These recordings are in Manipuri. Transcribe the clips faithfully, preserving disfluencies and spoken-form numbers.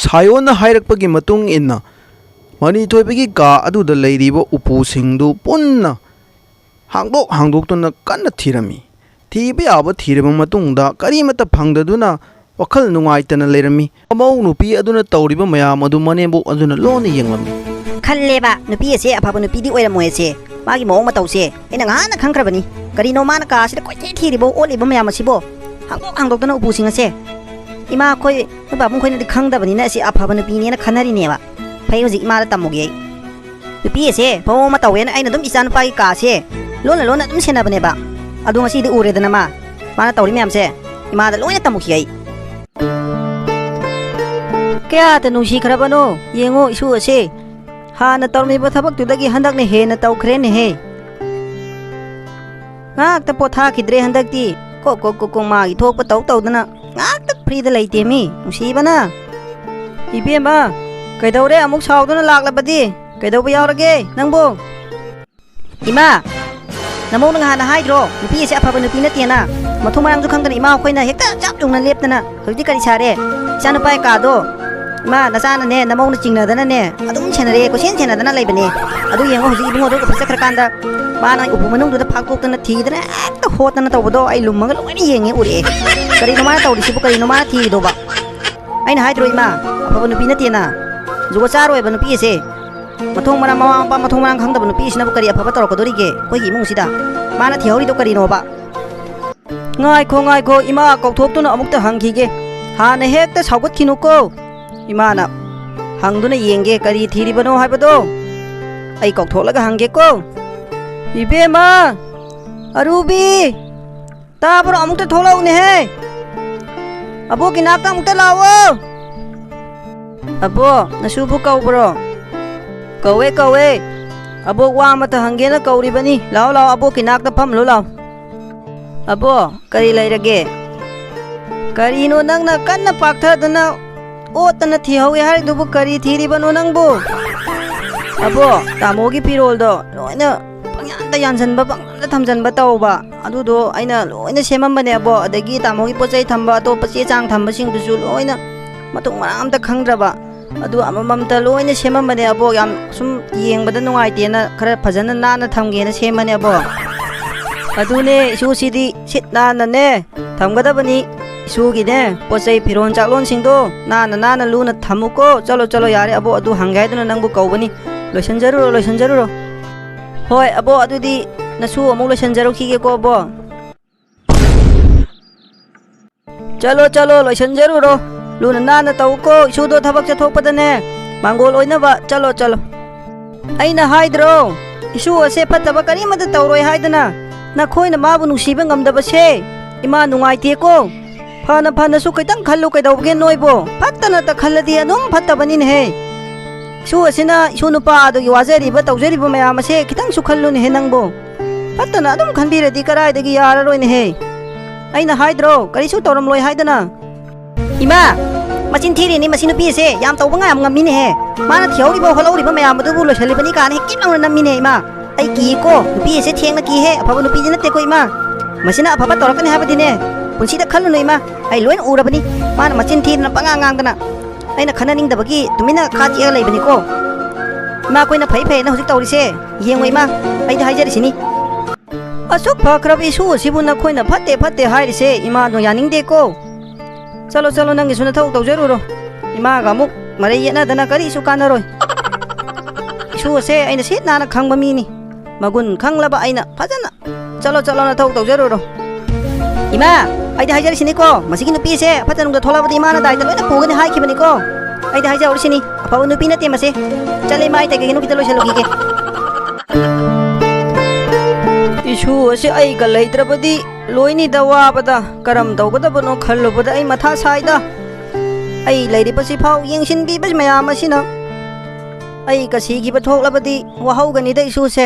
ꯊꯥꯏꯑꯣꯟꯅ ꯍꯥꯏꯔꯛꯄꯒꯤ ꯃꯇꯨꯡ ꯏꯟꯅ, ꯃꯅꯤꯊꯣꯏꯕꯒꯤ ꯀꯥ ꯑꯗꯨꯗ ꯂꯩꯔꯤꯕ ꯎꯄꯨꯁꯤꯡꯗꯨ ꯄꯨꯟꯅ ꯍꯥꯡꯗꯣꯛ ꯍꯥꯡꯗꯣꯛꯇꯨꯅ ꯀꯟꯅ ꯊꯤꯔꯝꯃꯤ꯫ ꯊꯤꯕ ꯌꯥꯕ ꯊꯤꯔꯕ ꯃꯇꯨꯡꯗ ꯀꯔꯤꯃꯠꯇ ꯐꯪꯗꯗꯨꯅ ꯋꯥꯈꯜ ꯅꯨꯡꯉꯥꯏꯇꯅ ꯂꯩꯔꯝꯃꯤ꯫ ꯃꯃꯧ ꯅꯨꯄꯤ ꯑꯗꯨꯅ ꯇꯧꯔꯤꯕ ꯃꯌꯥꯝ ꯑꯗꯨ ꯃꯅꯦꯝꯕꯣꯛ ꯑꯗꯨꯅ ꯂꯣꯟꯅ ꯌꯦꯡꯂꯝꯃꯤ꯫ ꯈꯜꯂꯦꯕ, ꯅꯨꯄꯤ ꯑꯁꯦ ꯑꯐꯕ ꯅꯨꯄꯤꯗꯤ ꯑꯣꯏꯔꯝꯃꯣꯏ ꯑꯁꯦ꯫ ꯃꯥꯒꯤ ꯃꯑꯣꯡ ꯃꯇꯧꯁꯦ ꯑꯩꯅ ꯉꯍꯥꯟꯅ ꯈꯪꯈ꯭ꯔꯕꯅꯤ꯫ ꯀꯔꯤꯅꯣ ꯃꯥꯅ ꯀꯥ ꯑꯁꯤꯗ ꯀꯣꯏꯊꯤ ꯊꯤꯔꯤꯕ, ꯑꯣꯠꯂꯤꯕ ꯃꯌꯥꯝ ꯑꯁꯤꯕꯣ? ꯍꯥꯡꯗꯣꯛ ꯍꯥꯡꯗꯣꯛꯇꯅ ꯎꯄꯨꯁꯤꯡ ꯑꯁꯦ꯫ ꯏꯃꯥ ꯑꯩꯈꯣꯏ, ꯅꯣꯏ ꯄꯥꯕꯨꯡ ꯈꯣꯏꯅꯗꯤ ꯈꯪꯗꯕꯅꯤꯅ ꯑꯁꯤ ꯑꯐꯕ ꯅꯨꯄꯤꯅꯦꯅ ꯈꯟꯅꯔꯤꯅꯦꯕ꯫ ꯐꯩ, ꯍꯧꯖꯤꯛ ꯏꯃꯥꯗ ꯇꯝꯃꯨꯒꯦ ꯑꯩ꯫ ꯅꯨꯄꯤ ꯑꯁꯦ ꯃꯑꯣꯡ ꯑꯃ ꯇꯧꯋꯦꯅ ꯑꯩꯅ ꯑꯗꯨꯝ ꯏꯆꯥ ꯅꯨꯄꯥꯒꯤ ꯀꯥꯁꯦ ꯂꯣꯟꯅ ꯂꯣꯟꯅ ꯑꯗꯨꯝ ꯁꯦꯟꯅꯕꯅꯦꯕ꯫ ꯑꯗꯣ ꯉꯁꯤꯗꯤ ꯎꯔꯦꯗꯅ ꯃꯥ, ꯃꯥꯅ ꯇꯧꯔꯤ ꯃꯌꯥꯝꯁꯦ꯫ ꯏꯃꯥꯗ ꯂꯣꯏꯅ ꯇꯝꯃꯨꯈꯤ ꯑꯩ꯫ ꯀꯌꯥꯗ ꯅꯨꯡꯁꯤꯈ꯭ꯔꯕꯅꯣ ꯌꯦꯡꯉꯣ ꯏꯁꯨ ꯑꯁꯦ꯫ ꯍꯥꯟꯅ ꯇꯧꯔꯝꯃꯤꯕ ꯊꯕꯛꯇꯨꯗꯒꯤ ꯍꯟꯗꯛꯅ ꯍꯦꯟꯅ ꯇꯧꯈ꯭ꯔꯦꯅꯦꯍꯦ꯫ ꯉꯥꯏꯍꯥꯛꯇ ꯄꯣꯊꯥꯈꯤꯗ꯭ꯔꯦ ꯍꯟꯗꯛꯇꯤ꯫ ꯀꯣꯛ ꯀꯣꯛ ꯀꯣꯛ ꯀꯣꯛ ꯃꯥꯒꯤ ꯊꯣꯛꯄ ꯇꯧ ꯇꯧꯗꯅ ꯉꯥꯏꯍꯥꯛꯇ ꯐ꯭ꯔꯤꯗ ꯂꯩꯇꯦ ꯃꯤ꯫ ꯅꯨꯡꯁꯤꯕꯅ꯫ ꯏꯕꯦꯝꯃ, ꯀꯩꯗꯧꯔꯦ ꯑꯃꯨꯛ ꯁꯥꯎꯗꯨꯅ ꯂꯥꯛꯂꯕꯗꯤ? ꯀꯩꯗꯧꯕ ꯌꯥꯎꯔꯒꯦ ꯅꯪꯕꯨ? ꯏꯃꯥ, ꯅꯃꯧꯅ ꯉꯍꯥꯟꯅ ꯍꯥꯏꯗ꯭ꯔꯣ ꯅꯨꯄꯤ ꯑꯁꯦ ꯑꯐꯕ ꯅꯨꯄꯤ ꯅꯠꯇꯦꯅ? ꯃꯊꯣꯡ ꯃꯔꯥꯡꯁꯨ ꯈꯪꯗꯅ ꯏꯃꯥ ꯑꯩꯈꯣꯏꯅ ꯍꯦꯛꯇ ꯆꯞ ꯌꯨꯡꯅ ꯂꯦꯞꯇꯅ ꯍꯧꯖꯤꯛꯇꯤ ꯀꯔꯤ ꯁꯥꯔꯦ? ꯏꯆꯥꯅꯨꯄꯥꯒꯤ ꯀꯥꯗꯣ, ꯏꯃꯥ, ꯅꯆꯥꯅꯅꯦ ꯅꯃꯧꯅ ꯆꯤꯡꯅꯗꯅꯅꯦ ꯑꯗꯨꯝ ꯁꯦꯟꯅꯔꯦ, ꯀꯣꯏꯁꯦꯟ ꯁꯦꯟꯅꯗꯅ ꯂꯩꯕꯅꯦ꯫ ꯑꯗꯨ ꯌꯦꯡꯉꯣ, ꯍꯧꯖꯤꯛ ꯏꯕꯨꯡꯉꯣꯗꯣ ꯑꯣꯐꯤꯁ ꯆꯠꯈ꯭ꯔꯀꯥꯟꯗ ꯃꯥꯅ ꯎꯄꯨ ꯃꯅꯨꯡꯗꯨꯗ ꯐꯥꯛꯇꯣꯛꯇꯅ ꯊꯤꯗꯅ ꯍꯦꯛꯇ ꯍꯣꯠꯇꯅ ꯇꯧꯕꯗꯣ ꯑꯩ ꯂꯨꯝꯃꯒ ꯂꯣꯏꯅ ꯌꯦꯡꯉꯦ, ꯎꯔꯛꯑꯦ꯫ ꯀꯔꯤꯅꯣ ꯃꯥꯅ ꯇꯧꯔꯤꯁꯤꯕꯨ? ꯀꯔꯤꯅꯣ ꯃꯥꯅ ꯊꯤꯔꯤꯗꯣꯕ? ꯑꯩꯅ ꯍꯥꯏꯗ꯭ꯔꯣ ꯏꯃꯥ, ꯑꯐꯕ ꯅꯨꯄꯤ ꯅꯠꯇꯦꯅ? ꯖꯨꯒꯣꯠ ꯆꯥꯔꯣꯏꯕ ꯅꯨꯄꯤ ꯑꯁꯦ꯫ ꯃꯊꯣꯡ ꯃꯔꯝ, ꯃꯃꯥ ꯃꯄꯥ ꯃꯊꯣꯡ ꯃꯔꯝ ꯈꯪꯗꯕ ꯅꯨꯄꯤꯁꯤꯅꯕꯨ ꯀꯔꯤ ꯑꯐꯕ ꯇꯧꯔꯛꯀꯗꯣꯔꯤꯒꯦ ꯑꯩꯈꯣꯏꯒꯤ ꯏꯃꯨꯡꯁꯤꯗ? ꯃꯥꯅ ꯊꯤꯍꯧꯔꯤꯗꯣ ꯀꯔꯤꯅꯣꯕ? ꯉꯥꯏꯈꯣ, ꯉꯥꯏꯈꯣ, ꯏꯃꯥ ꯀꯧꯊꯣꯛꯇꯨꯅ ꯑꯃꯨꯛꯇ ꯍꯪꯈꯤꯒꯦ꯫ ꯍꯥꯟꯅ ꯍꯦꯛꯇ ꯁꯥꯎꯒꯠꯈꯤꯅꯨꯀꯣ꯫ ꯏꯃꯥꯅ ꯍꯪꯗꯨꯅ ꯌꯦꯡꯒꯦ ꯀꯔꯤ ꯊꯤꯔꯤꯕꯅꯣ ꯍꯥꯏꯕꯗꯣ꯫ ꯑꯩ ꯀꯧꯊꯣꯛꯂꯒ ꯍꯪꯒꯦꯀꯣ꯫ ꯏꯕꯦꯝꯃ! ꯑꯔꯨꯕꯤ! ꯇꯥꯕ꯭ꯔꯣ? ꯑꯃꯨꯛꯇ ꯊꯣꯛꯂꯛꯎꯅꯦꯍꯦ꯫ ꯑꯕꯣꯛꯀꯤ ꯅꯥꯛꯇ ꯑꯃꯨꯛꯇ ꯂꯥꯛꯑꯣ꯫ ꯑꯕꯣꯛ, ꯅꯁꯨꯕꯨ ꯀꯧꯕ꯭ꯔꯣ? ꯀꯧꯋꯦ, ꯀꯧꯋꯦ꯫ ꯑꯕꯣꯛ ꯋꯥ ꯑꯃꯇ ꯍꯪꯒꯦꯅ ꯀꯧꯔꯤꯕꯅꯤ꯫ ꯂꯥꯛꯑꯣ, ꯂꯥꯛꯑꯣ, ꯑꯕꯣꯛꯀꯤ ꯅꯥꯛꯇ ꯐꯝꯂꯨ ꯂꯥꯛꯑꯣ꯫ ꯑꯕꯣꯛ, ꯀꯔꯤ ꯂꯩꯔꯒꯦ? ꯀꯔꯤꯅꯣ ꯅꯪꯅ ꯀꯟꯅ ꯄꯥꯛꯊꯗꯅ ꯑꯣꯠꯇꯅ ꯊꯤꯍꯧꯋꯦ ꯍꯥꯏꯔꯤꯗꯨꯕꯨ? ꯀꯔꯤ ꯊꯤꯔꯤꯕꯅꯣ ꯅꯪꯕꯨ? ꯑꯕꯣꯛ, ꯇꯥꯃꯣꯒꯤ ꯐꯤꯔꯣꯜꯗꯣ ꯂꯣꯏꯅ ꯄꯪꯌꯥꯟꯗ ꯌꯥꯟꯁꯤꯟꯕ, ꯄꯪꯊꯝꯗ ꯊꯝꯖꯤꯟꯕ ꯇꯧꯕ꯫ ꯑꯗꯨꯗꯣ ꯑꯩꯅ ꯂꯣꯏꯅ ꯁꯦꯝꯃꯝꯕꯅꯦ ꯑꯕꯣꯛ꯫ ꯑꯗꯒꯤ ꯇꯥꯃꯣꯒꯤ ꯄꯣꯠ ꯆꯩ ꯊꯝꯕ, ꯑꯇꯣꯞꯄ ꯆꯦ ꯆꯥꯡ ꯊꯝꯕꯁꯤꯡꯗꯨꯁꯨ ꯂꯣꯏꯅ ꯃꯊꯣꯡ ꯃꯔꯥꯡ ꯑꯝꯇ ꯈꯪꯗ꯭ꯔꯕ꯫ ꯑꯗꯨ ꯑꯃꯃꯝꯇ ꯂꯣꯏꯅ ꯁꯦꯝꯃꯝꯕꯅꯦ ꯑꯕꯣꯛ, ꯌꯥꯝ ꯁꯨꯝ ꯌꯦꯡꯕꯗ ꯅꯨꯡꯉꯥꯏꯇꯦꯅ ꯈꯔ ꯐꯖꯅ ꯅꯥꯟꯅ ꯊꯝꯒꯦꯅ ꯁꯦꯝꯕꯅꯦ ꯑꯕꯣꯛ꯫ ꯑꯗꯨꯅꯦ ꯏꯁꯨꯁꯤꯗꯤ ꯁꯤꯠ ꯅꯥꯟꯅꯅꯦ ꯊꯝꯒꯗꯕꯅꯤ꯫ ꯏꯁꯨꯒꯤꯅꯦ ꯄꯣꯠ ꯆꯩ ꯐꯤꯔꯣꯜ ꯆꯥꯛꯂꯣꯟꯁꯤꯡꯗꯣ ꯅꯥꯟꯅ ꯅꯥꯟꯅ ꯂꯨꯅ ꯊꯝꯃꯨꯀꯣ꯫ ꯆꯠꯂꯣ ꯆꯠꯂꯣ ꯌꯥꯔꯦ ꯑꯕꯣꯛ, ꯑꯗꯨ ꯍꯪꯒꯦ ꯍꯥꯏꯗꯨꯅ ꯅꯪꯕꯨ ꯀꯧꯕꯅꯤ꯫ ꯂꯣꯏꯁꯤꯟꯖꯔꯨꯔꯣ, ꯂꯣꯏꯁꯤꯟꯖꯔꯨꯔꯣ꯫ ꯍꯣꯏ ꯑꯕꯣꯛ, ꯑꯗꯨꯗꯤ ꯅꯁꯨ ꯑꯃꯨꯛ ꯂꯣꯏꯁꯤꯟꯖꯔꯨꯈꯤꯒꯦꯀꯣ ꯑꯕꯣꯛ꯫ ꯆꯠꯂꯣ ꯆꯠꯂꯣ, ꯂꯣꯏꯁꯤꯟꯖꯔꯨꯔꯣ꯫ ꯂꯨꯅ ꯅꯥꯟꯅ ꯇꯧꯀꯣ, ꯏꯁꯨꯗꯣ ꯊꯕꯛ ꯆꯠꯊꯣꯛꯄꯗꯅꯦ ꯃꯥꯡꯒꯣꯜ ꯑꯣꯏꯅꯕ꯫ ꯆꯠꯂꯣ ꯆꯠꯂꯣ꯫ ꯑꯩꯅ ꯍꯥꯏꯗ꯭ꯔꯣ, ꯏꯁꯨ ꯑꯁꯦ ꯐꯠꯇꯕ ꯀꯔꯤꯃꯠꯇ ꯇꯧꯔꯣꯏ ꯍꯥꯏꯗꯅ? ꯅꯈꯣꯏꯅ ꯃꯥꯕꯨ ꯅꯨꯡꯁꯤꯕ ꯉꯝꯗꯕꯁꯦ ꯏꯃꯥ ꯅꯨꯡꯉꯥꯏꯇꯦꯀꯣ꯫ ꯐꯅ ꯐꯅꯁꯨ ꯈꯤꯇꯪ ꯈꯜꯂꯨ ꯀꯩꯗꯧꯕꯒꯦ ꯅꯣꯏꯕꯣ? ꯐꯠꯇꯅꯇ ꯈꯜꯂꯗꯤ ꯑꯗꯨꯝ ꯐꯠꯇꯕꯅꯤꯅꯦꯍꯦ꯫ ꯏꯁꯨ ꯑꯁꯤꯅ ꯏꯁꯨ ꯅꯨꯄꯥ ꯑꯗꯨꯒꯤ ꯋꯥꯖꯔꯤꯕ ꯇꯧꯖꯔꯤꯕ ꯃꯌꯥꯝ ꯑꯁꯦ ꯈꯤꯇꯪꯁꯨ ꯈꯜꯂꯨꯅꯦꯍꯦ ꯅꯪꯕꯣ꯫ ꯐꯠꯇꯅ ꯑꯗꯨꯝ ꯈꯟꯕꯤꯔꯗꯤ ꯀꯔꯥꯏꯗꯒꯤ ꯌꯥꯔꯔꯣꯏꯅꯦꯍꯦ꯫ ꯑꯩꯅ ꯍꯥꯏꯗ꯭ꯔꯣ ꯀꯔꯤꯁꯨ ꯇꯧꯔꯝꯂꯣꯏ ꯍꯥꯏꯗꯅ? ꯏꯃꯥ, ꯃꯆꯤꯟ ꯊꯤꯔꯤꯅꯤ ꯃꯁꯤ ꯅꯨꯄꯤꯁꯦ, ꯌꯥꯝ ꯇꯧꯕ ꯉꯥ ꯌꯥꯝ ꯉꯝꯃꯤꯅꯦꯍꯦ꯫ ꯃꯥꯅ ꯊꯤꯍꯧꯔꯤꯕ ꯍꯣꯠꯍꯧꯔꯤꯕ ꯃꯌꯥꯝ ꯑꯗꯨꯕꯨ ꯂꯣꯏꯁꯤꯜꯂꯤꯕꯅꯤ ꯀꯥꯏꯅ ꯍꯦꯛ ꯀꯤꯠ ꯂꯥꯎꯅ ꯅꯝꯃꯤꯅꯦ ꯏꯃꯥ꯫ ꯑꯩ ꯀꯤꯀꯣ, ꯅꯨꯄꯤ ꯑꯁꯦ ꯊꯦꯡꯅ ꯀꯤꯍꯦ, ꯑꯐꯕ ꯅꯨꯄꯤꯗꯤ ꯅꯠꯇꯦꯀꯣ ꯏꯃꯥ꯫ ꯃꯁꯤꯅ ꯑꯐꯕ ꯇꯧꯔꯛꯀꯅꯤ ꯍꯥꯏꯕꯗꯤꯅꯦ ꯄꯨꯟꯁꯤꯗ ꯈꯜꯂꯨꯅꯨ ꯏꯃꯥ꯫ ꯑꯩ ꯂꯣꯏꯅ ꯎꯔꯕꯅꯤ, ꯃꯥꯅ ꯃꯆꯤꯟ ꯊꯤꯗꯅ ꯄꯉꯥꯡ ꯉꯥꯡꯗꯅ꯫ ꯑꯩꯅ ꯈꯟꯅꯅꯤꯡꯗꯕꯒꯤ ꯇꯨꯃꯤꯟꯅ ꯈꯥ ꯆꯤꯛꯑ ꯂꯩꯕꯅꯤꯀꯣ꯫ ꯏꯃꯥ, ꯑꯩꯈꯣꯏꯅ ꯐꯩ ꯐꯩꯅ ꯍꯧꯖꯤꯛ ꯇꯧꯔꯤꯁꯦ꯫ ꯌꯦꯡꯉꯣ ꯏꯃꯥ, ꯑꯩꯗꯤ ꯍꯥꯏꯖꯔꯤꯁꯤꯅꯤ꯫ ꯑꯁꯨꯛ ꯐꯈ꯭ꯔꯕ ꯏꯁꯨ ꯑꯁꯤꯕꯨ ꯅꯈꯣꯏꯅ ꯐꯠꯇꯦ ꯐꯠꯇꯦ ꯍꯥꯏꯔꯤꯁꯦ ꯏꯃꯥꯗꯣ ꯌꯥꯅꯤꯡꯗꯦꯀꯣ꯫ ꯆꯠꯂꯣ ꯆꯠꯂꯣ, ꯅꯪꯒꯤꯁꯨ ꯅꯊꯧ ꯇꯧꯖꯔꯨꯔꯣ꯫ ꯏꯃꯥꯒ ꯑꯃꯨꯛ ꯃꯔꯩ ꯌꯦꯠꯅꯗꯅ ꯀꯔꯤꯁꯨ ꯀꯥꯟꯅꯔꯣꯏ꯫ ꯏꯁꯨ ꯑꯁꯦ ꯑꯩꯅ ꯁꯤꯠ ꯅꯥꯟꯅ ꯈꯪꯕ ꯃꯤꯅꯤ꯫ ꯃꯒꯨꯟ ꯈꯪꯂꯕ ꯑꯩꯅ ꯐꯖꯅ꯫ ꯆꯠꯂꯣ ꯆꯠꯂꯣ, ꯅꯊꯧ ꯇꯧꯖꯔꯨꯔꯣ꯫ ꯏꯃꯥ, ꯑꯩꯗꯤ ꯍꯥꯏꯖꯔꯤꯁꯤꯅꯤꯀꯣ, ꯃꯁꯤꯒꯤ ꯅꯨꯄꯤꯁꯦ ꯐꯠꯇ ꯅꯨꯡꯗ ꯊꯣꯛꯂꯛꯑꯕꯗꯤ ꯏꯃꯥꯅ ꯗꯥꯏꯇ ꯂꯣꯏꯅ ꯄꯨꯒꯅꯤ ꯍꯥꯏꯈꯤꯕꯅꯤꯀꯣ꯫ ꯑꯩꯗꯤ ꯍꯥꯏꯖꯍꯧꯔꯤꯁꯤꯅꯤ, ꯑꯐꯕ ꯅꯨꯄꯤ ꯅꯠꯇꯦ ꯃꯁꯤ꯫ ꯆꯠꯂꯦ ꯏꯃꯥ, ꯑꯩ ꯀꯩ ꯀꯩꯅꯣ ꯈꯤꯇ ꯂꯣꯏꯁꯤꯜꯂꯨꯈꯤꯒꯦ꯫ ꯏꯁꯨ ꯑꯁꯤ ꯑꯩꯒ ꯂꯩꯇ꯭ꯔꯕꯗꯤ ꯂꯣꯏꯅꯤꯗ ꯋꯥꯕꯗ꯫ ꯀꯔꯝ ꯇꯧꯒꯗꯕꯅꯣ ꯈꯜꯂꯨꯕꯗ ꯑꯩ ꯃꯊꯥ ꯁꯥꯏꯗ꯫ ꯑꯩ ꯂꯩꯔꯤꯕꯁꯤ ꯐꯥꯎ ꯌꯦꯡꯁꯤꯟꯕꯤꯕ ꯃꯌꯥꯝ ꯑꯁꯤꯅ꯫ ꯑꯩ ꯀꯁꯤꯈꯤꯕ ꯊꯣꯛꯂꯕꯗꯤ ꯋꯥꯍꯧꯒꯅꯤꯗ ꯏꯁꯨꯁꯦ꯫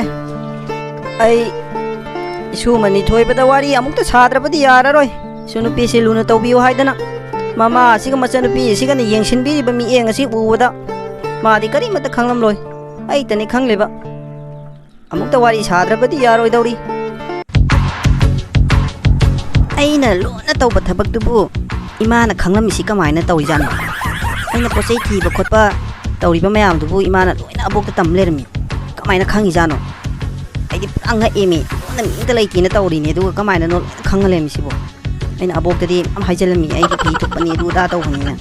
ꯑꯩ ꯏꯁꯨ ꯃꯅꯤ ꯊꯣꯏꯕꯗ ꯋꯥꯔꯤ ꯑꯃꯨꯛꯇ ꯁꯥꯗ꯭ꯔꯕꯗꯤ ꯌꯥꯔꯔꯣꯏ꯫ ꯏꯁꯨ ꯅꯨꯄꯤꯁꯤ ꯂꯨꯅ ꯇꯧꯕꯤꯌꯨ ꯍꯥꯏꯗꯅ ꯃꯃꯥ ꯑꯁꯤꯒ ꯃꯆꯟꯅꯨꯄꯤ ꯑꯁꯤꯒꯅ ꯌꯦꯡꯁꯤꯟꯕꯤꯔꯤꯕ ꯃꯤꯠꯌꯦꯡ ꯑꯁꯤ ꯎꯕꯗ ꯃꯥꯗꯤ ꯀꯔꯤꯃꯠꯇ ꯈꯪꯂꯝꯂꯣꯏ꯫ ꯑꯩꯇꯅꯤ ꯈꯪꯂꯤꯕ꯫ ꯑꯃꯨꯛꯇ ꯋꯥꯔꯤ ꯁꯥꯗ꯭ꯔꯕꯗꯤ ꯌꯥꯔꯣꯏꯗꯧꯔꯤ꯫ ꯑꯩꯅ ꯂꯨꯅ ꯇꯧꯕ ꯊꯕꯛꯇꯨꯕꯨ ꯏꯃꯥꯅ ꯈꯪꯂꯝꯃꯤꯁꯤ ꯀꯃꯥꯏꯅ ꯇꯧꯔꯤꯖꯥꯠꯅꯣ? ꯑꯩꯅ ꯄꯣꯠ ꯆꯩ ꯊꯤꯕ ꯈꯣꯠꯄ ꯇꯧꯔꯤꯕ ꯃꯌꯥꯝꯗꯨꯕꯨ ꯏꯃꯥꯅ ꯂꯣꯏꯅ ꯑꯕꯣꯛꯇ ꯇꯝ ꯂꯩꯔꯝꯃꯤ꯫ ꯀꯃꯥꯏꯅ ꯈꯪꯉꯤꯖꯥꯠꯅꯣ? ꯑꯩꯗꯤ ꯄꯨꯔꯥ ꯉꯛꯑꯦꯃꯤ꯫ ꯃꯤꯉꯣꯟꯗ ꯃꯤ ꯑꯝꯇ ꯂꯩꯇꯦꯅ ꯇꯧꯔꯤꯅꯦ, ꯑꯗꯨꯒ ꯀꯃꯥꯏꯅꯅꯣ ꯂꯣꯏꯅ ꯈꯪꯉ ꯂꯩꯔꯝꯃꯤꯁꯤꯕꯣ? ꯑꯩꯅ ꯑꯕꯣꯛꯇꯗꯤ ꯌꯥꯝ ꯍꯥꯏꯖꯜꯂꯝꯃꯤ, ꯑꯩꯒꯤ ꯐꯤ ꯊꯨꯞꯄꯅꯤ, ꯑꯗꯨ ꯑꯗꯥ ꯇꯧꯕꯅꯤꯅ꯫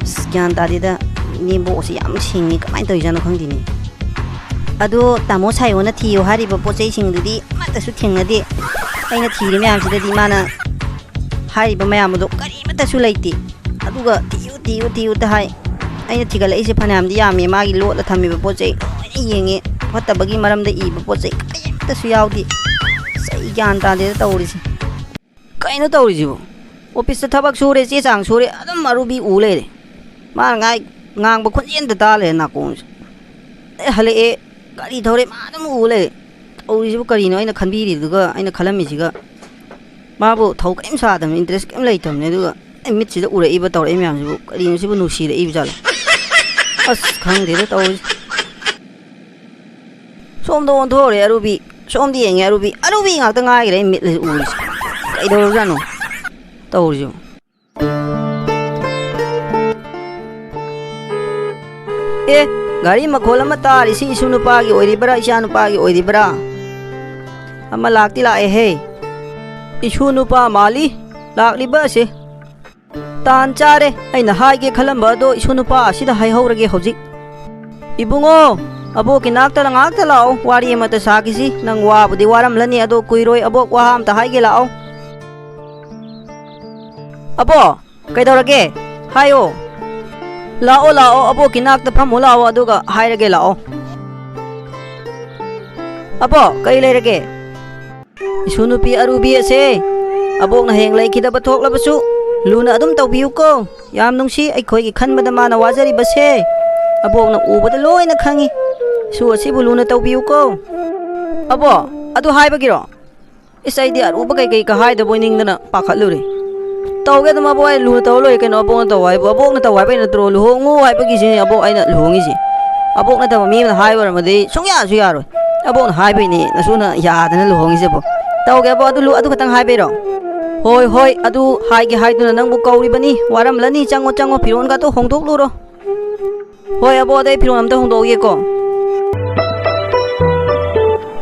ꯑꯁ, ꯒ꯭ꯌꯥꯟ ꯇꯥꯗꯦꯗ꯫ ꯏꯅꯦꯝꯕꯣꯛ ꯑꯁꯤ ꯌꯥꯝ ꯁꯤꯡꯉꯤ, ꯀꯃꯥꯏꯅ ꯇꯧꯔꯤꯖꯥꯠꯅꯣ ꯈꯪꯗꯦꯅꯦ꯫ ꯑꯗꯣ ꯇꯥꯃꯣ ꯁꯥꯏꯌꯣꯅ ꯊꯤꯌꯣ ꯍꯥꯏꯔꯤꯕ ꯄꯣꯠ ꯆꯩꯁꯤꯡꯗꯨꯗꯤ ꯑꯃꯠꯇꯁꯨ ꯊꯦꯡꯅꯗꯦ꯫ ꯑꯩꯅ ꯊꯤꯔꯤ ꯃꯌꯥꯝꯁꯤꯗꯗꯤ ꯃꯥꯅ ꯍꯥꯏꯔꯤꯕ ꯃꯌꯥꯝ ꯑꯗꯣ ꯀꯔꯤꯃꯠꯇꯁꯨ ꯂꯩꯇꯦ꯫ ꯑꯗꯨꯒ "ꯊꯤꯌꯨ, ꯊꯤꯌꯨ, ꯊꯤꯌꯨ"ꯇ ꯍꯥꯏ꯫ ꯑꯩꯅ ꯊꯤꯒꯠꯂꯛꯏꯁꯦ ꯐꯅꯌꯥꯝꯗꯤ ꯌꯥꯝꯃꯤ, ꯃꯥꯒꯤ ꯂꯣꯠꯂ ꯊꯝꯃꯤꯕ ꯄꯣꯠ ꯆꯩ ꯂꯣꯏꯅ ꯌꯦꯡꯉꯦ꯫ ꯐꯠꯇꯕꯒꯤ ꯃꯔꯝꯗ ꯏꯕ ꯄꯣꯠ ꯆꯩ ꯀꯔꯤꯃꯠꯇꯁꯨ ꯌꯥꯎꯗꯦ꯫ ꯑꯁ, ꯑꯩ ꯒ꯭ꯌꯥꯟ ꯇꯥꯗꯦꯗ ꯇꯧꯔꯤꯁꯦ꯫ ꯀꯩꯅꯣ ꯇꯧꯔꯤꯁꯤꯕꯣ? ꯑꯣꯐꯤꯁꯇ ꯊꯕꯛ ꯁꯨꯔꯦ, ꯆꯦ ꯆꯥꯡ ꯁꯨꯔꯦ, ꯑꯗꯨꯝ ꯑꯔꯨꯕꯤ ꯎ ꯂꯩꯔꯦ꯫ ꯃꯥꯅ ꯉꯥꯏ ꯉꯥꯡꯕ ꯈꯣꯟꯖꯦꯜꯗ ꯇꯥ ꯂꯩꯔꯦ ꯅꯥꯀꯣꯡꯁꯦ꯫ ꯑꯦ, ꯍꯜꯂꯛꯑꯦ, ꯒꯥꯔꯤ ꯊꯧꯔꯦ, ꯃꯥ ꯑꯗꯨꯝ ꯎ ꯂꯩꯔꯦ꯫ ꯇꯧꯔꯤꯁꯤꯕꯨ ꯀꯔꯤꯅꯣ ꯑꯩꯅ ꯈꯟꯕꯤꯔꯤꯗꯨꯒ, ꯑꯩꯅ ꯈꯜꯂꯝꯃꯤꯁꯤꯒ? ꯃꯥꯕꯨ ꯊꯧ ꯀꯔꯤꯝ ꯁꯥꯗꯕꯅꯤ, ꯏꯟꯇꯔꯦꯁ ꯀꯔꯤꯝ ꯂꯩꯇꯕꯅꯤ, ꯑꯗꯨꯒ ꯑꯩ ꯃꯤꯠꯁꯤꯗ ꯎꯔꯛꯏꯕ, ꯇꯧꯔꯛꯏ ꯃꯌꯥꯝꯁꯤꯕꯨ ꯀꯔꯤꯅꯣ ꯁꯤꯕꯨ ꯅꯨꯡꯁꯤꯔꯛꯏꯕ ꯖꯥꯠꯂꯣ? ꯑꯁ, ꯈꯪꯗꯦꯗ ꯇꯧꯔꯤꯁꯦ꯫ ꯁꯣꯝꯗ ꯑꯣꯟꯊꯣꯛꯎꯔꯦ ꯑꯔꯨꯕꯤ, ꯁꯣꯝꯗ ꯌꯦꯡꯉꯦ ꯑꯔꯨꯕꯤ, ꯑꯔꯨꯕꯤ ꯉꯥꯛꯇ ꯉꯥꯏꯈ꯭ꯔꯦ ꯑꯩ ꯃꯤꯠꯁꯤꯗ ꯎꯔꯤꯁꯦ꯫ ꯀꯩꯗꯧꯔꯕꯖꯥꯠꯅꯣ ꯇꯧꯔꯤꯁꯤꯕꯨ? ꯑꯦ, ꯒꯥꯔꯤ ꯃꯈꯣꯜ ꯑꯃ ꯇꯥꯔꯤꯁꯤ ꯏꯁꯨ ꯅꯨꯄꯥꯒꯤ ꯑꯣꯏꯔꯤꯕ꯭ꯔꯥ, ꯏꯆꯥ ꯅꯨꯄꯥꯒꯤ ꯑꯣꯏꯔꯤꯕ꯭ꯔꯥ? ꯑꯃ ꯂꯥꯛꯇꯤ ꯂꯥꯛꯑꯦꯍꯦ꯫ ꯏꯁꯨ ꯅꯨꯄꯥ ꯃꯥꯜꯂꯤ ꯂꯥꯛꯂꯤꯕ ꯑꯁꯦ꯫ ꯇꯥꯟ ꯆꯥꯔꯦ, ꯑꯩꯅ ꯍꯥꯏꯒꯦ ꯈꯜꯂꯝꯕ ꯑꯗꯣ ꯏꯁꯨ ꯅꯨꯄꯥ ꯑꯁꯤꯗ ꯍꯥꯏꯍꯧꯔꯒꯦ ꯍꯧꯖꯤꯛ꯫ ꯏꯕꯨꯡꯉꯣ, ꯑꯕꯣꯛꯀꯤ ꯅꯥꯛꯇ ꯉꯥꯛꯇ ꯂꯥꯛꯑꯣ, ꯋꯥꯔꯤ ꯑꯃꯇ ꯁꯥꯈꯤꯁꯤ꯫ ꯅꯪ ꯋꯥꯕꯨꯗꯤ ꯋꯥꯔꯝꯂꯅꯤ, ꯑꯗꯣ ꯀꯨꯏꯔꯣꯏ, ꯑꯕꯣꯛ ꯋꯥ ꯑꯃꯇ ꯍꯥꯏꯒꯦ ꯂꯥꯛꯑꯣ꯫ ꯑꯕꯣꯛ, ꯀꯩꯗꯧꯔꯒꯦ? ꯍꯥꯏꯌꯣ꯫ ꯂꯥꯛꯑꯣ, ꯂꯥꯛꯑꯣ, ꯑꯕꯣꯛꯀꯤ ꯅꯥꯛꯇ ꯐꯝꯃꯨ ꯂꯥꯛꯑꯣ, ꯑꯗꯨꯒ ꯍꯥꯏꯔꯒꯦ ꯂꯥꯛꯑꯣ꯫ ꯑꯕꯣꯛ, ꯀꯔꯤ ꯂꯩꯔꯒꯦ? ꯏꯁꯨ ꯅꯨꯄꯤ ꯑꯔꯨꯕꯤ ꯑꯁꯦ, ꯑꯕꯣꯛꯅ ꯍꯌꯦꯡ ꯂꯩꯈꯤꯗꯕ ꯊꯣꯛꯂꯕꯁꯨ, ꯂꯨꯅ ꯑꯗꯨꯝ ꯇꯧꯕꯤꯌꯨꯀꯣ꯫ ꯌꯥꯝ ꯅꯨꯡꯁꯤ, ꯑꯩꯈꯣꯏꯒꯤ ꯈꯟꯕꯗ ꯃꯥꯅ ꯋꯥꯖꯔꯤꯕꯁꯦ꯫ ꯑꯕꯣꯛꯅ ꯎꯕꯗ ꯂꯣꯏꯅ ꯈꯪꯉꯤ꯫ ꯏꯁꯨ ꯑꯁꯤꯕꯨ ꯂꯨꯅ ꯇꯧꯕꯤꯌꯨꯀꯣ꯫ ꯑꯕꯣꯛ, ꯑꯗꯨ ꯍꯥꯏꯕꯒꯤꯔꯣ? ꯏꯁ, ꯑꯩꯗꯤ ꯑꯔꯨꯕ ꯀꯩꯀꯩ ꯀ ꯍꯥꯏꯗꯕꯣꯏ ꯅꯤꯡꯗꯅ ꯄꯥꯈꯠꯂꯨꯔꯦ꯫ ꯇꯧꯒꯦ ꯑꯗꯨꯝ ꯑꯕꯣꯛ, ꯑꯩ ꯂꯨꯅ ꯇꯧꯔ ꯂꯣꯏꯔꯦ ꯀꯩꯅꯣ, ꯑꯕꯣꯛꯅ ꯇꯧ ꯍꯥꯏꯕꯨ꯫ ꯑꯕꯣꯛꯅ ꯇꯧ ꯍꯥꯏꯕꯩ ꯅꯠꯇ꯭ꯔꯣ ꯂꯨꯍꯣꯡꯉꯨ ꯍꯥꯏꯕꯒꯤꯁꯤꯅꯦ ꯑꯕꯣꯛ ꯑꯩꯅ ꯂꯨꯍꯣꯡꯉꯤꯁꯦ꯫ ꯑꯕꯣꯛ ꯅꯠꯇꯕ ꯃꯤ ꯑꯃꯅ ꯍꯥꯏꯕ ꯑꯣꯏꯔꯝꯃꯗꯤ ꯁꯨꯡꯌꯥꯁꯨ ꯌꯥꯔꯣꯏ꯫ ꯑꯕꯣꯛꯅ ꯍꯥꯏꯕꯩꯅꯦ ꯅꯁꯨꯅ ꯌꯥꯗꯅ ꯂꯨꯍꯣꯡꯉꯤꯁꯦ ꯑꯕꯣꯛ꯫ ꯇꯧꯒꯦ ꯑꯕꯣꯛ, ꯑꯗꯨ ꯂꯨ-, ꯑꯗꯨ ꯈꯛꯇꯪ ꯍꯥꯏꯕꯩꯔꯣ? ꯍꯣꯏ, ꯍꯣꯏ, ꯑꯗꯨ ꯍꯥꯏꯒꯦ ꯍꯥꯏꯗꯨꯅ ꯅꯪꯕꯨ ꯀꯧꯔꯤꯕꯅꯤ꯫ ꯋꯥꯔꯝꯂꯅꯤ, ꯆꯪꯉꯣ, ꯆꯪꯉꯣ, ꯐꯤꯔꯣꯟꯒꯗꯣ ꯍꯣꯡꯗꯣꯛꯂꯨꯔꯣ꯫ ꯍꯣꯏ, ꯑꯕꯣ, ꯑꯗꯩ ꯐꯤꯔꯣꯟ ꯑꯝꯇ ꯍꯣꯡꯗꯣꯛꯎꯒꯦꯀꯣ꯫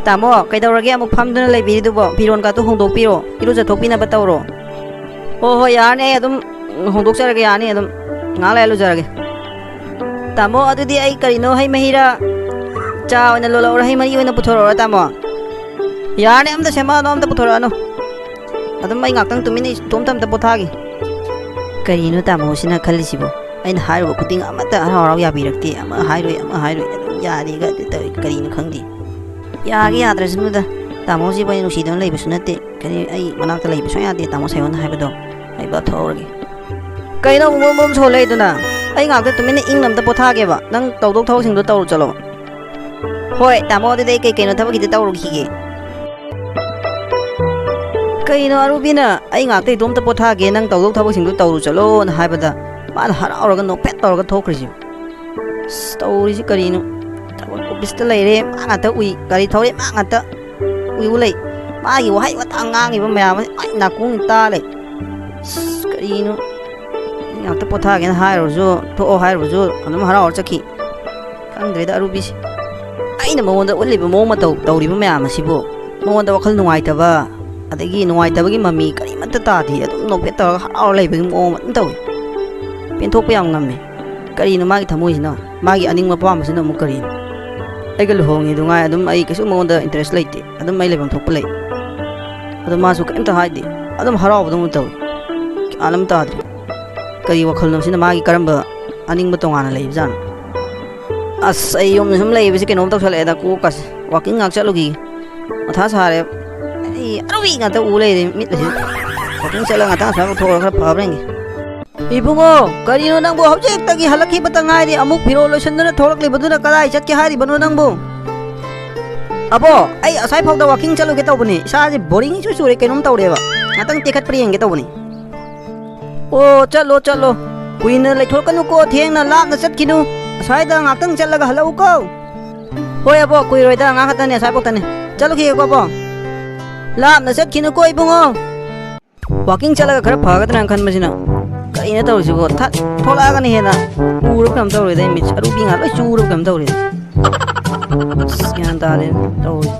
ꯇꯥꯃꯣ, ꯀꯩꯗꯧꯔꯒꯦ ꯑꯃꯨꯛ ꯐꯝꯗꯨꯅ ꯂꯩꯕꯤꯔꯤꯗꯨꯕꯣ? ꯐꯤꯔꯣꯟꯒꯗꯣ ꯍꯣꯡꯗꯣꯛꯄꯤꯔꯣ, ꯏꯔꯨꯖꯊꯣꯛꯄꯤꯅꯕ ꯇꯧꯔꯣ꯫ ꯍꯣꯏ, ꯍꯣꯏ, ꯌꯥꯔꯅꯤ, ꯑꯩ ꯑꯗꯨꯝ ꯍꯣꯡꯗꯣꯛꯆꯔꯒꯦ, ꯌꯥꯅꯤ, ꯑꯗꯨꯝ ꯉꯥꯏꯍꯥꯛ ꯂꯩꯔ ꯂꯨꯖꯔꯒꯦ꯫ ꯇꯥꯃꯣ, ꯑꯗꯨꯗꯤ ꯑꯩ ꯀꯔꯤꯅꯣ, ꯍꯩ ꯃꯍꯤꯔ ꯆꯥ ꯑꯣꯏꯅ ꯂꯣꯜꯂꯛꯎꯔ, ꯍꯩ ꯃꯍꯤ ꯑꯣꯏꯅ ꯄꯨꯊꯣꯔꯛꯎꯔ, ꯇꯥꯃꯣ? ꯌꯥꯔꯅꯤ, ꯑꯝꯇ ꯁꯦꯝꯃꯛꯑꯅꯨ, ꯑꯝꯇ ꯄꯨꯊꯣꯔꯛꯑꯅꯨ꯫ ꯑꯗꯨꯝ ꯑꯩ ꯉꯥꯛꯇꯪ ꯇꯨꯃꯤꯟꯅ ꯏꯇꯣꯝꯇ ꯑꯝꯇ ꯄꯣꯊꯥꯒꯦ꯫ ꯀꯔꯤꯅꯣ ꯇꯥꯃꯣꯁꯤꯅ ꯈꯜꯂꯤꯁꯤꯕꯣ? ꯑꯩꯅ ꯍꯥꯏꯔꯨꯕ ꯈꯨꯗꯤꯡ ꯑꯃꯠꯇ ꯍꯔꯥꯎ ꯍꯔꯥꯎ ꯌꯥꯕꯤꯔꯛꯇꯦ꯫ ꯑꯃ ꯍꯥꯏꯔꯣꯏ, ꯑꯃ ꯍꯥꯏꯔꯣꯏ, ꯑꯗꯨꯝ ꯌꯥꯔꯦꯒ ꯑꯗꯨ ꯇꯧꯏ꯫ ꯀꯔꯤꯅꯣ ꯈꯪꯗꯦ꯫ ꯌꯥꯒꯦ ꯌꯥꯗ꯭ꯔꯁꯅꯨꯗ꯫ ꯇꯥꯃꯣꯁꯤꯕꯨ ꯑꯩ ꯅꯨꯡꯁꯤꯗꯅ ꯂꯩꯕꯁꯨ ꯅꯠꯇꯦ꯫ ꯀꯔꯤ, ꯑꯩ ꯃꯅꯥꯛꯇ ꯂꯩꯕ ꯁꯨꯡꯌꯥ ꯌꯥꯗꯦ, ꯇꯥꯃꯣ ꯁꯥꯏꯌꯣꯟ ꯍꯥꯏꯕꯗꯣ꯫ ꯑꯩ ꯚꯥꯞ ꯊꯣꯛꯍꯧꯔꯒꯦ꯫ ꯀꯩꯅꯣ ꯑꯃꯨꯛ ꯕꯣꯝ ꯕꯣꯝ ꯁꯣꯜꯂꯛꯏꯗꯨꯅ? ꯑꯩ ꯉꯥꯛꯇ ꯇꯨꯃꯤꯟꯅ ꯏꯪꯅ ꯑꯝꯇ ꯄꯣꯊꯥꯒꯦꯕ꯫ ꯅꯪ ꯇꯧꯗꯧ ꯊꯕꯛꯁꯤꯡꯗꯣ ꯇꯧꯔꯨ ꯆꯠꯂꯣ꯫ ꯍꯣꯏ, ꯇꯥꯃꯣ, ꯑꯗꯨꯗꯤ ꯑꯩ ꯀꯩ ꯀꯩꯅꯣ ꯊꯕꯛ ꯈꯤꯇ ꯇꯧꯔꯨꯈꯤꯒꯦ꯫ ꯀꯩꯅꯣ ꯑꯔꯨꯕꯤꯅ, "ꯑꯩ ꯉꯥꯛꯇ ꯏꯇꯣꯝꯇ ꯄꯣꯊꯥꯒꯦ, ꯅꯪ ꯇꯧꯗꯧ ꯊꯕꯛꯁꯤꯡꯗꯣ ꯇꯧꯔꯨ ꯆꯠꯂꯣꯅ" ꯍꯥꯏꯕꯗ, ꯃꯥꯅ ꯍꯔꯥꯎꯔꯒ ꯅꯣꯛꯐꯦꯠ ꯇꯧꯔꯒ ꯊꯣꯛꯈ꯭ꯔꯤꯁꯤ? ꯑꯁ, ꯇꯧꯔꯤꯁꯤ ꯀꯔꯤꯅꯣ? ꯊꯕꯛ ꯑꯣꯐꯤꯁꯇ ꯂꯩꯔꯦ, ꯃꯥ ꯉꯥꯛꯇ ꯎꯏ, ꯒꯥꯔꯤ ꯊꯧꯔꯦ, ꯃꯥ ꯉꯥꯛꯇ ꯎꯏ ꯎ ꯂꯩ꯫ ꯃꯥꯒꯤ ꯋꯥꯍꯩ ꯋꯥꯇꯥ ꯉꯥꯡꯉꯤꯕ ꯃꯌꯥꯝ ꯑꯁꯤ ꯑꯩ ꯅꯥꯀꯣꯡ ꯇꯥ ꯂꯩ꯫ ꯑꯁ, ꯀꯔꯤꯅꯣ? "ꯑꯩ ꯉꯥꯛꯇ ꯄꯣꯊꯥꯒꯦꯅ ꯍꯥꯏꯔꯨꯔꯁꯨ, ꯊꯣꯛꯑꯣ ꯍꯥꯏꯔꯨꯔꯁꯨ ꯑꯗꯨꯝ ꯍꯔꯥꯎꯔ ꯆꯠꯈꯤ꯫ ꯈꯪꯗ꯭ꯔꯦꯗ ꯑꯔꯨꯕꯤꯁꯦ꯫ ꯑꯩꯅ ꯃꯉꯣꯟꯗ ꯎꯠꯂꯤꯕ ꯃꯑꯣꯡ ꯃꯇꯧ ꯇꯧꯔꯤꯕ ꯃꯌꯥꯝ ꯑꯁꯤꯕꯨ ꯃꯉꯣꯟꯗ ꯋꯥꯈꯜ ꯅꯨꯡꯉꯥꯏꯇꯕ, ꯑꯗꯒꯤ ꯅꯨꯡꯉꯥꯏꯇꯕꯒꯤ ꯃꯃꯤ ꯀꯔꯤꯃꯠꯇ ꯇꯥꯗꯦ꯫ ꯑꯗꯨꯝ ꯅꯣꯛꯐꯦꯠ ꯇꯧꯔꯒ ꯍꯔꯥꯎꯔ ꯂꯩꯕꯒꯤ ꯃꯑꯣꯡ ꯑꯗꯨꯝ ꯇꯧꯏ꯫ ꯄꯦꯟꯊꯣꯛꯄ ꯌꯥꯝ ꯉꯝꯃꯤ꯫ ꯀꯔꯤꯅꯣ ꯃꯥꯒꯤ ꯊꯃꯣꯏꯁꯤꯅ? ꯃꯥꯒꯤ ꯑꯅꯤꯡꯕ ꯑꯄꯥꯝꯕꯁꯤꯅ ꯑꯃꯨꯛ ꯀꯔꯤꯅꯣ? ꯑꯩꯒ ꯂꯨꯍꯣꯡꯉꯤꯗꯨ ꯉꯥꯏ ꯑꯗꯨꯝ ꯑꯩ ꯀꯩꯁꯨ ꯃꯉꯣꯟꯗ ꯏꯟꯇꯔꯦꯁ ꯂꯩꯇꯦ꯫ ꯑꯗꯨꯝ ꯑꯩ ꯂꯩꯐꯝ ꯊꯣꯛꯄ ꯂꯩ꯫ ꯑꯗꯣ ꯃꯥꯁꯨ ꯀꯔꯤꯝꯇ ꯍꯥꯏꯗꯦ꯫ ꯑꯗꯨꯝ ꯍꯔꯥꯎꯕꯗꯧꯅ ꯇꯧꯏ꯫ ꯒ꯭ꯌꯥꯟ ꯑꯃ ꯇꯥꯗ꯭ꯔꯦ꯫ ꯀꯔꯤ ꯋꯥꯈꯜꯅꯣ ꯁꯤꯅ? ꯃꯥꯒꯤ ꯀꯔꯝꯕ ꯑꯅꯤꯡꯕ ꯇꯣꯉꯥꯟꯅ ꯂꯩꯕꯖꯥꯠꯅꯣ? ꯑꯁ, ꯑꯩ ꯌꯨꯝꯗ ꯁꯨꯝ ꯂꯩꯕꯁꯤ ꯀꯩꯅꯣꯝ ꯇꯧꯁꯜꯂꯛꯑꯦꯗ, ꯀꯣꯛꯀꯁꯦ꯫ ꯋꯥꯀꯤꯡ ꯉꯥꯛ ꯆꯠꯂꯨꯈꯤꯒꯦ꯫ ꯃꯊꯥ ꯁꯥꯔꯦ꯫ ꯑꯩ ꯑꯔꯨꯕꯤ ꯉꯥꯛꯇ ꯎ ꯂꯩꯔꯦ ꯃꯤꯠ ꯑꯁꯤ꯫ ꯋꯥꯀꯤꯡ ꯆꯠꯂꯒ ꯉꯥꯛꯇꯪ ꯑꯁ꯭ꯋꯥꯏꯐꯥꯎ ꯊꯣꯛꯑꯒ ꯈꯔ ꯐꯕ꯭ꯔꯥ ꯌꯦꯡꯒꯦ꯫ ꯏꯕꯨꯡꯉꯣ, ꯀꯔꯤꯅꯣ ꯅꯪꯕꯨ ꯍꯧꯖꯤꯛꯇꯒꯤ ꯍꯜꯂꯛꯈꯤꯕꯇ ꯉꯥꯏꯔꯤ, ꯑꯃꯨꯛ ꯐꯤꯔꯣꯜ ꯂꯣꯏꯁꯟꯗꯨꯅ ꯊꯣꯛꯂꯛꯂꯤꯕꯗꯨꯅ ꯀꯗꯥꯏ ꯆꯠꯀꯦ ꯍꯥꯏꯔꯤꯕꯅꯣ ꯅꯪꯕꯨ? ꯑꯕꯣ, ꯑꯩ ꯑꯁ꯭ꯋꯥꯏꯐꯥꯎꯗ ꯋꯥꯀꯤꯡ ꯆꯠꯂꯨꯒꯦ ꯇꯧꯕꯅꯤ꯫ ꯏꯁꯥꯁꯦ ꯕꯣꯔꯤꯡ ꯏꯆꯨ ꯆꯨꯔꯦ, ꯀꯩꯅꯣꯝ ꯇꯧꯔꯦꯕ꯫ ꯉꯥꯛꯇꯪ ꯇꯦꯛꯈꯠꯄ꯭ꯔꯥ ꯌꯦꯡꯒꯦ ꯇꯧꯕꯅꯤ꯫ ꯑꯣ, ꯆꯠꯂꯣ, ꯆꯠꯂꯣ꯫ ꯀꯨꯏꯅ ꯂꯩꯊꯣꯛꯀꯅꯨꯀꯣ, ꯊꯦꯡꯅ ꯂꯥꯞꯅ ꯆꯠꯈꯤꯅꯨ꯫ ꯑꯁ꯭ꯋꯥꯏꯗ ꯉꯥꯛꯇꯪ ꯆꯠꯂꯒ ꯍꯜꯂꯛꯎꯀꯣ꯫ ꯍꯣꯏ ꯑꯕꯣ, ꯀꯨꯏꯔꯣꯏꯗ, ꯉꯥꯏꯍꯥꯛ ꯈꯛꯇꯅꯦ, ꯑꯁ꯭ꯋꯥꯏꯐꯥꯎꯇꯅꯦ꯫ ꯆꯠꯂꯨꯈꯤꯒꯦꯀꯣ ꯑꯕꯣ꯫ ꯂꯥꯞꯅ ꯆꯠꯈꯤꯅꯨꯀꯣ ꯏꯕꯨꯡꯉꯣ꯫ ꯋꯥꯀꯤꯡ ꯆꯠꯂꯒ ꯈꯔ ꯐꯒꯗ꯭ꯔꯥꯅ ꯈꯟꯕꯁꯤꯅ, ꯀꯩꯅꯣ ꯇꯧꯔꯤꯁꯤꯕꯣ? ꯊꯠ ꯊꯣꯛꯂꯛꯑꯒꯅ ꯍꯦꯟꯅ ꯎꯔꯕ ꯀꯩꯅꯣꯝ ꯇꯧꯔꯦꯗ, ꯑꯩ ꯃꯤꯠ ꯁꯔꯨ ꯄꯤꯉꯥ ꯂꯣꯏ ꯆꯨꯔꯕ ꯀꯩꯅꯣꯝ ꯇꯧꯔꯦ꯫ ꯑꯁ, ꯒ꯭ꯌꯥꯟ ꯇꯥꯗꯦ ꯇꯧꯔꯤꯁꯦ꯫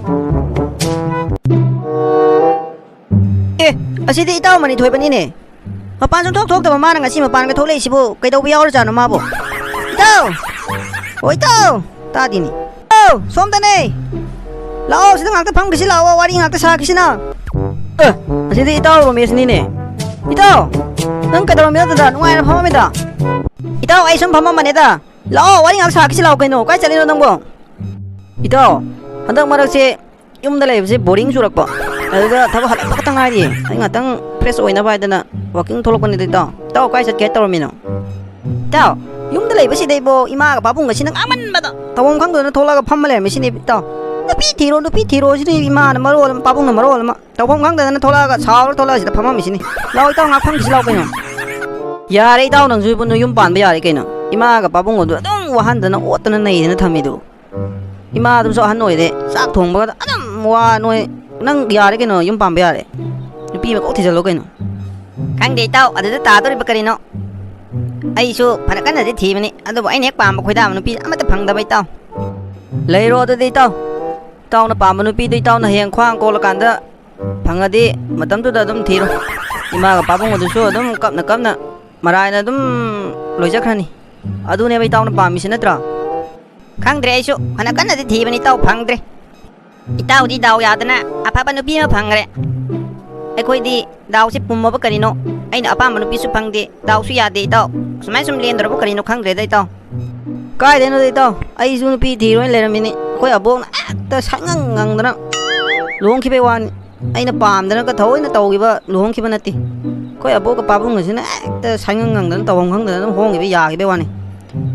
ꯑꯦ, ꯑꯁꯤꯗꯤ ꯏꯇꯥꯎ ꯃꯅꯤ ꯊꯣꯏꯕꯅꯤꯅꯦ꯫ ꯃꯄꯥꯟ ꯁꯨꯡꯊꯣꯛ ꯊꯣꯛꯇꯕ ꯃꯥꯅ ꯉꯁꯤ ꯃꯄꯥꯟꯒ ꯊꯣꯛꯂꯛꯏꯁꯤꯕꯨ ꯀꯩꯗꯧꯕ ꯌꯥꯎꯔꯖꯥꯠꯅꯣ ꯃꯥꯕꯨ? ꯏꯇꯥꯎ! ꯑꯣ, ꯏꯇꯥꯎ! ꯇꯥꯗꯦꯅꯦ꯫ ꯏꯇꯥꯎ! ꯁꯣꯝꯗꯅꯦ! ꯂꯥꯛꯑꯣ, ꯁꯤꯗ ꯉꯥꯛꯇ ꯐꯝꯈꯤꯁꯤ ꯂꯥꯛꯑꯣ, ꯋꯥꯔꯤ ꯉꯥꯛꯇ ꯁꯥꯈꯤꯁꯤꯅ꯫ ꯑꯦ, ꯑꯁꯤꯗꯤ ꯏꯇꯥꯎ ꯔꯣꯃꯦꯁꯅꯤꯅꯦ꯫ ꯏꯇꯥꯎ! ꯅꯪ ꯀꯩꯗꯧꯔꯝꯃꯤꯅꯣ ꯑꯗꯨꯗ? ꯅꯨꯡꯉꯥꯏꯅ ꯐꯝꯃꯝꯃꯤꯗ? ꯏꯇꯥꯎ, ꯑꯩ ꯁꯨꯝ ꯐꯝꯃꯝꯕꯅꯦꯗ꯫ ꯂꯥꯛꯑꯣ, ꯋꯥꯔꯤ ꯉꯥꯛ ꯁꯥꯈꯤꯁꯤ ꯂꯥꯛꯑꯣ ꯀꯩꯅꯣ꯫ ꯀꯥꯏ ꯆꯠꯂꯤꯅꯣ ꯅꯪꯕꯣ? ꯏꯇꯥꯎ, ꯍꯟꯗꯛ ꯃꯔꯛꯁꯦ ꯌꯨꯝꯗ ꯂꯩꯕꯁꯦ ꯕꯣꯔꯤꯡ ꯆꯨꯔꯛꯄ꯫ ꯑꯗꯨꯗ ꯊꯕꯛ ꯍꯜꯂꯛꯄ ꯈꯛꯇ ꯉꯥꯏꯔꯤꯌꯦ꯫ ꯑꯩ ꯉꯥꯛꯇꯪ ꯐ꯭ꯔꯦꯁ ꯑꯣꯏꯅꯕ ꯍꯥꯏꯗꯅ ꯋꯥꯀꯤꯡ ꯊꯣꯛꯂꯛꯄꯅꯤꯗ ꯏꯇꯥꯎ꯫ ꯏꯇꯥꯎ, ꯀꯥꯏ ꯆꯠꯀꯦ ꯇꯧꯔꯝꯃꯤꯅꯣ? ꯏꯇꯥꯎ, ꯌꯨꯝꯗ ꯂꯩꯕꯁꯤꯗꯩꯕꯣ ꯏꯃꯥꯒ ꯄꯥꯕꯨꯡꯒꯁꯤꯅ ꯉꯥꯡꯃꯟꯕꯗ ꯇꯧꯐꯝ ꯈꯪꯗꯗꯅ ꯊꯣꯛꯂꯛꯑꯒ ꯐꯝꯃ ꯂꯩꯔꯝꯃꯤꯁꯤꯅꯦ ꯏꯇꯥꯎ꯫ ꯅꯨꯄꯤ ꯊꯤꯔꯣ, ꯅꯨꯄꯤ ꯊꯤꯔꯣ ꯁꯤꯅꯤ ꯏꯃꯥꯅ ꯃꯔꯣꯜ ꯑꯃ, ꯄꯥꯕꯨꯡꯅ ꯃꯔꯣꯜ ꯑꯃ꯫ ꯇꯧꯐꯝ ꯈꯪꯗꯗꯅ ꯊꯣꯛꯂꯛꯑꯒ ꯁꯥꯎꯔ ꯊꯣꯛꯂꯛꯑ ꯁꯤꯗ ꯐꯝꯃꯝꯃꯤꯁꯤꯅꯤ꯫ ꯂꯥꯛꯑꯣ ꯏꯇꯥꯎ, ꯉꯥꯛ ꯐꯝꯈꯤꯁꯤ ꯂꯥꯛꯑꯣ ꯀꯩꯅꯣ꯫ ꯌꯥꯔꯦ ꯏꯇꯥꯎ, ꯅꯪꯁꯨ ꯏꯕꯨ ꯅꯌꯨꯝ ꯄꯥꯟꯕ ꯌꯥꯔꯦ ꯀꯩꯅꯣ꯫ ꯏꯃꯥꯒ ꯄꯥꯕꯨꯡꯒꯗꯨ ꯑꯗꯨꯝ ꯋꯥꯍꯟꯗꯅ ꯑꯣꯠꯇꯅ ꯅꯩꯗꯅ ꯊꯝꯃꯤꯗꯨ꯫ ꯏꯃꯥꯗꯨꯁꯨ ꯑꯍꯟ ꯑꯣꯏꯔꯦ, ꯆꯥꯛ ꯊꯣꯡꯕꯒꯗ ꯑꯗꯨꯝ ꯋꯥ ꯅꯣꯏ꯫ ꯅꯪ ꯌꯥꯔꯦ ꯀꯩꯅꯣ, ꯌꯨꯝ ꯄꯥꯟꯕ ꯌꯥꯔꯦ꯫ ꯅꯨꯄꯤ ꯑꯃ ꯀꯣꯛ ꯊꯤꯖꯜꯂꯣ ꯀꯩꯅꯣ꯫ ꯈꯪꯗꯦ ꯏꯇꯥꯎ, ꯑꯗꯨꯗ ꯇꯥꯗꯣꯔꯤꯕ ꯀꯔꯤꯅꯣ? ꯑꯩꯁꯨ ꯐꯅ ꯀꯟꯅꯗꯤ ꯊꯤꯕꯅꯤ, ꯑꯗꯨꯕꯨ ꯑꯩꯅ ꯍꯦꯛ ꯄꯥꯝꯕ ꯈꯣꯏꯗꯥꯕ ꯅꯨꯄꯤ ꯑꯃꯠꯇ ꯐꯪꯗꯕ ꯏꯇꯥꯎ꯫ ꯂꯩꯔꯣ ꯑꯗꯨꯗꯤ ꯏꯇꯥꯎ꯫ ꯏꯇꯥꯎꯅ ꯄꯥꯝꯕ ꯅꯨꯄꯤꯗꯨ ꯏꯇꯥꯎꯅ ꯍꯌꯦꯡ ꯈ꯭ꯋꯥꯡ ꯀꯣꯜꯂꯀꯥꯟꯗ ꯐꯪꯉꯗꯤ ꯃꯇꯝꯗꯨꯗ ꯑꯗꯨꯝ ꯊꯤꯔꯣ꯫ ꯏꯃꯥꯒ ꯄꯥꯕꯨꯡ ꯑꯗꯨꯁꯨ ꯑꯗꯨꯝ ꯀꯞꯅ ꯀꯞꯅ ꯃꯔꯥꯏꯅ ꯑꯗꯨꯝ ꯂꯣꯏꯖꯈ꯭ꯔꯅꯤ꯫ ꯑꯗꯨꯅꯦꯕ ꯏꯇꯥꯎꯅ ꯄꯥꯝꯃꯤꯁꯤ ꯅꯠꯇ꯭ꯔꯣ? ꯈꯪꯗ꯭ꯔꯦ, ꯑꯩꯁꯨ ꯐꯅ ꯀꯟꯅꯗꯤ ꯊꯤꯕꯅꯤ ꯏꯇꯥꯎ, ꯐꯪꯗ꯭ꯔꯦ꯫ ꯏꯇꯥꯎꯗꯤ ꯗꯥꯎ ꯌꯥꯗꯅ ꯑꯐꯕ ꯅꯨꯄꯤ ꯑꯃ ꯐꯪꯈ꯭ꯔꯦ꯫ ꯑꯩꯈꯣꯏꯗꯤ ꯗꯥꯎꯁꯦ ꯄꯨꯝꯃꯕ ꯀꯔꯤꯅꯣ? ꯑꯩꯅ ꯑꯄꯥꯝꯕ ꯅꯨꯄꯤꯁꯨ ꯐꯪꯗꯦ, ꯗꯥꯎꯁꯨ ꯌꯥꯗꯦ ꯏꯇꯥꯎ꯫ ꯁꯨꯃꯥꯏ ꯁꯨꯝ ꯂꯦꯟꯗꯧꯔꯕ ꯀꯔꯤꯅꯣ ꯈꯪꯗ꯭ꯔꯦꯗ ꯏꯇꯥꯎ꯫ ꯀꯥꯏꯗꯩꯅꯣꯗ ꯏꯇꯥꯎ, ꯑꯩꯁꯨ ꯅꯨꯄꯤ ꯊꯤꯔꯣꯏꯅ ꯂꯩꯔꯝꯃꯤꯅꯤ꯫ ꯑꯩꯈꯣꯏ ꯑꯕꯣꯛꯅ ꯍꯦꯛꯇ ꯁꯥꯏꯉꯪ ꯉꯪꯗꯅ ꯂꯨꯍꯣꯡꯈꯤꯕꯩ ꯋꯥꯅꯤ꯫ ꯑꯩꯅ ꯄꯥꯝꯗꯅꯒ ꯊꯑꯣꯏꯅ ꯇꯧꯈꯤꯕ ꯂꯨꯍꯣꯡꯈꯤꯕ ꯅꯠꯇꯦ꯫ ꯑꯩꯈꯣꯏ ꯑꯕꯣꯛꯀ ꯄꯥꯕꯨꯡꯒꯁꯤꯅ ꯍꯦꯛꯇ ꯁꯥꯏꯉꯪ ꯉꯪꯗꯅ ꯇꯧꯐꯝ ꯈꯪꯗꯅ ꯑꯗꯨꯝ ꯍꯣꯡꯈꯤꯕ ꯌꯥꯈꯤꯕꯩ ꯋꯥꯅꯤ꯫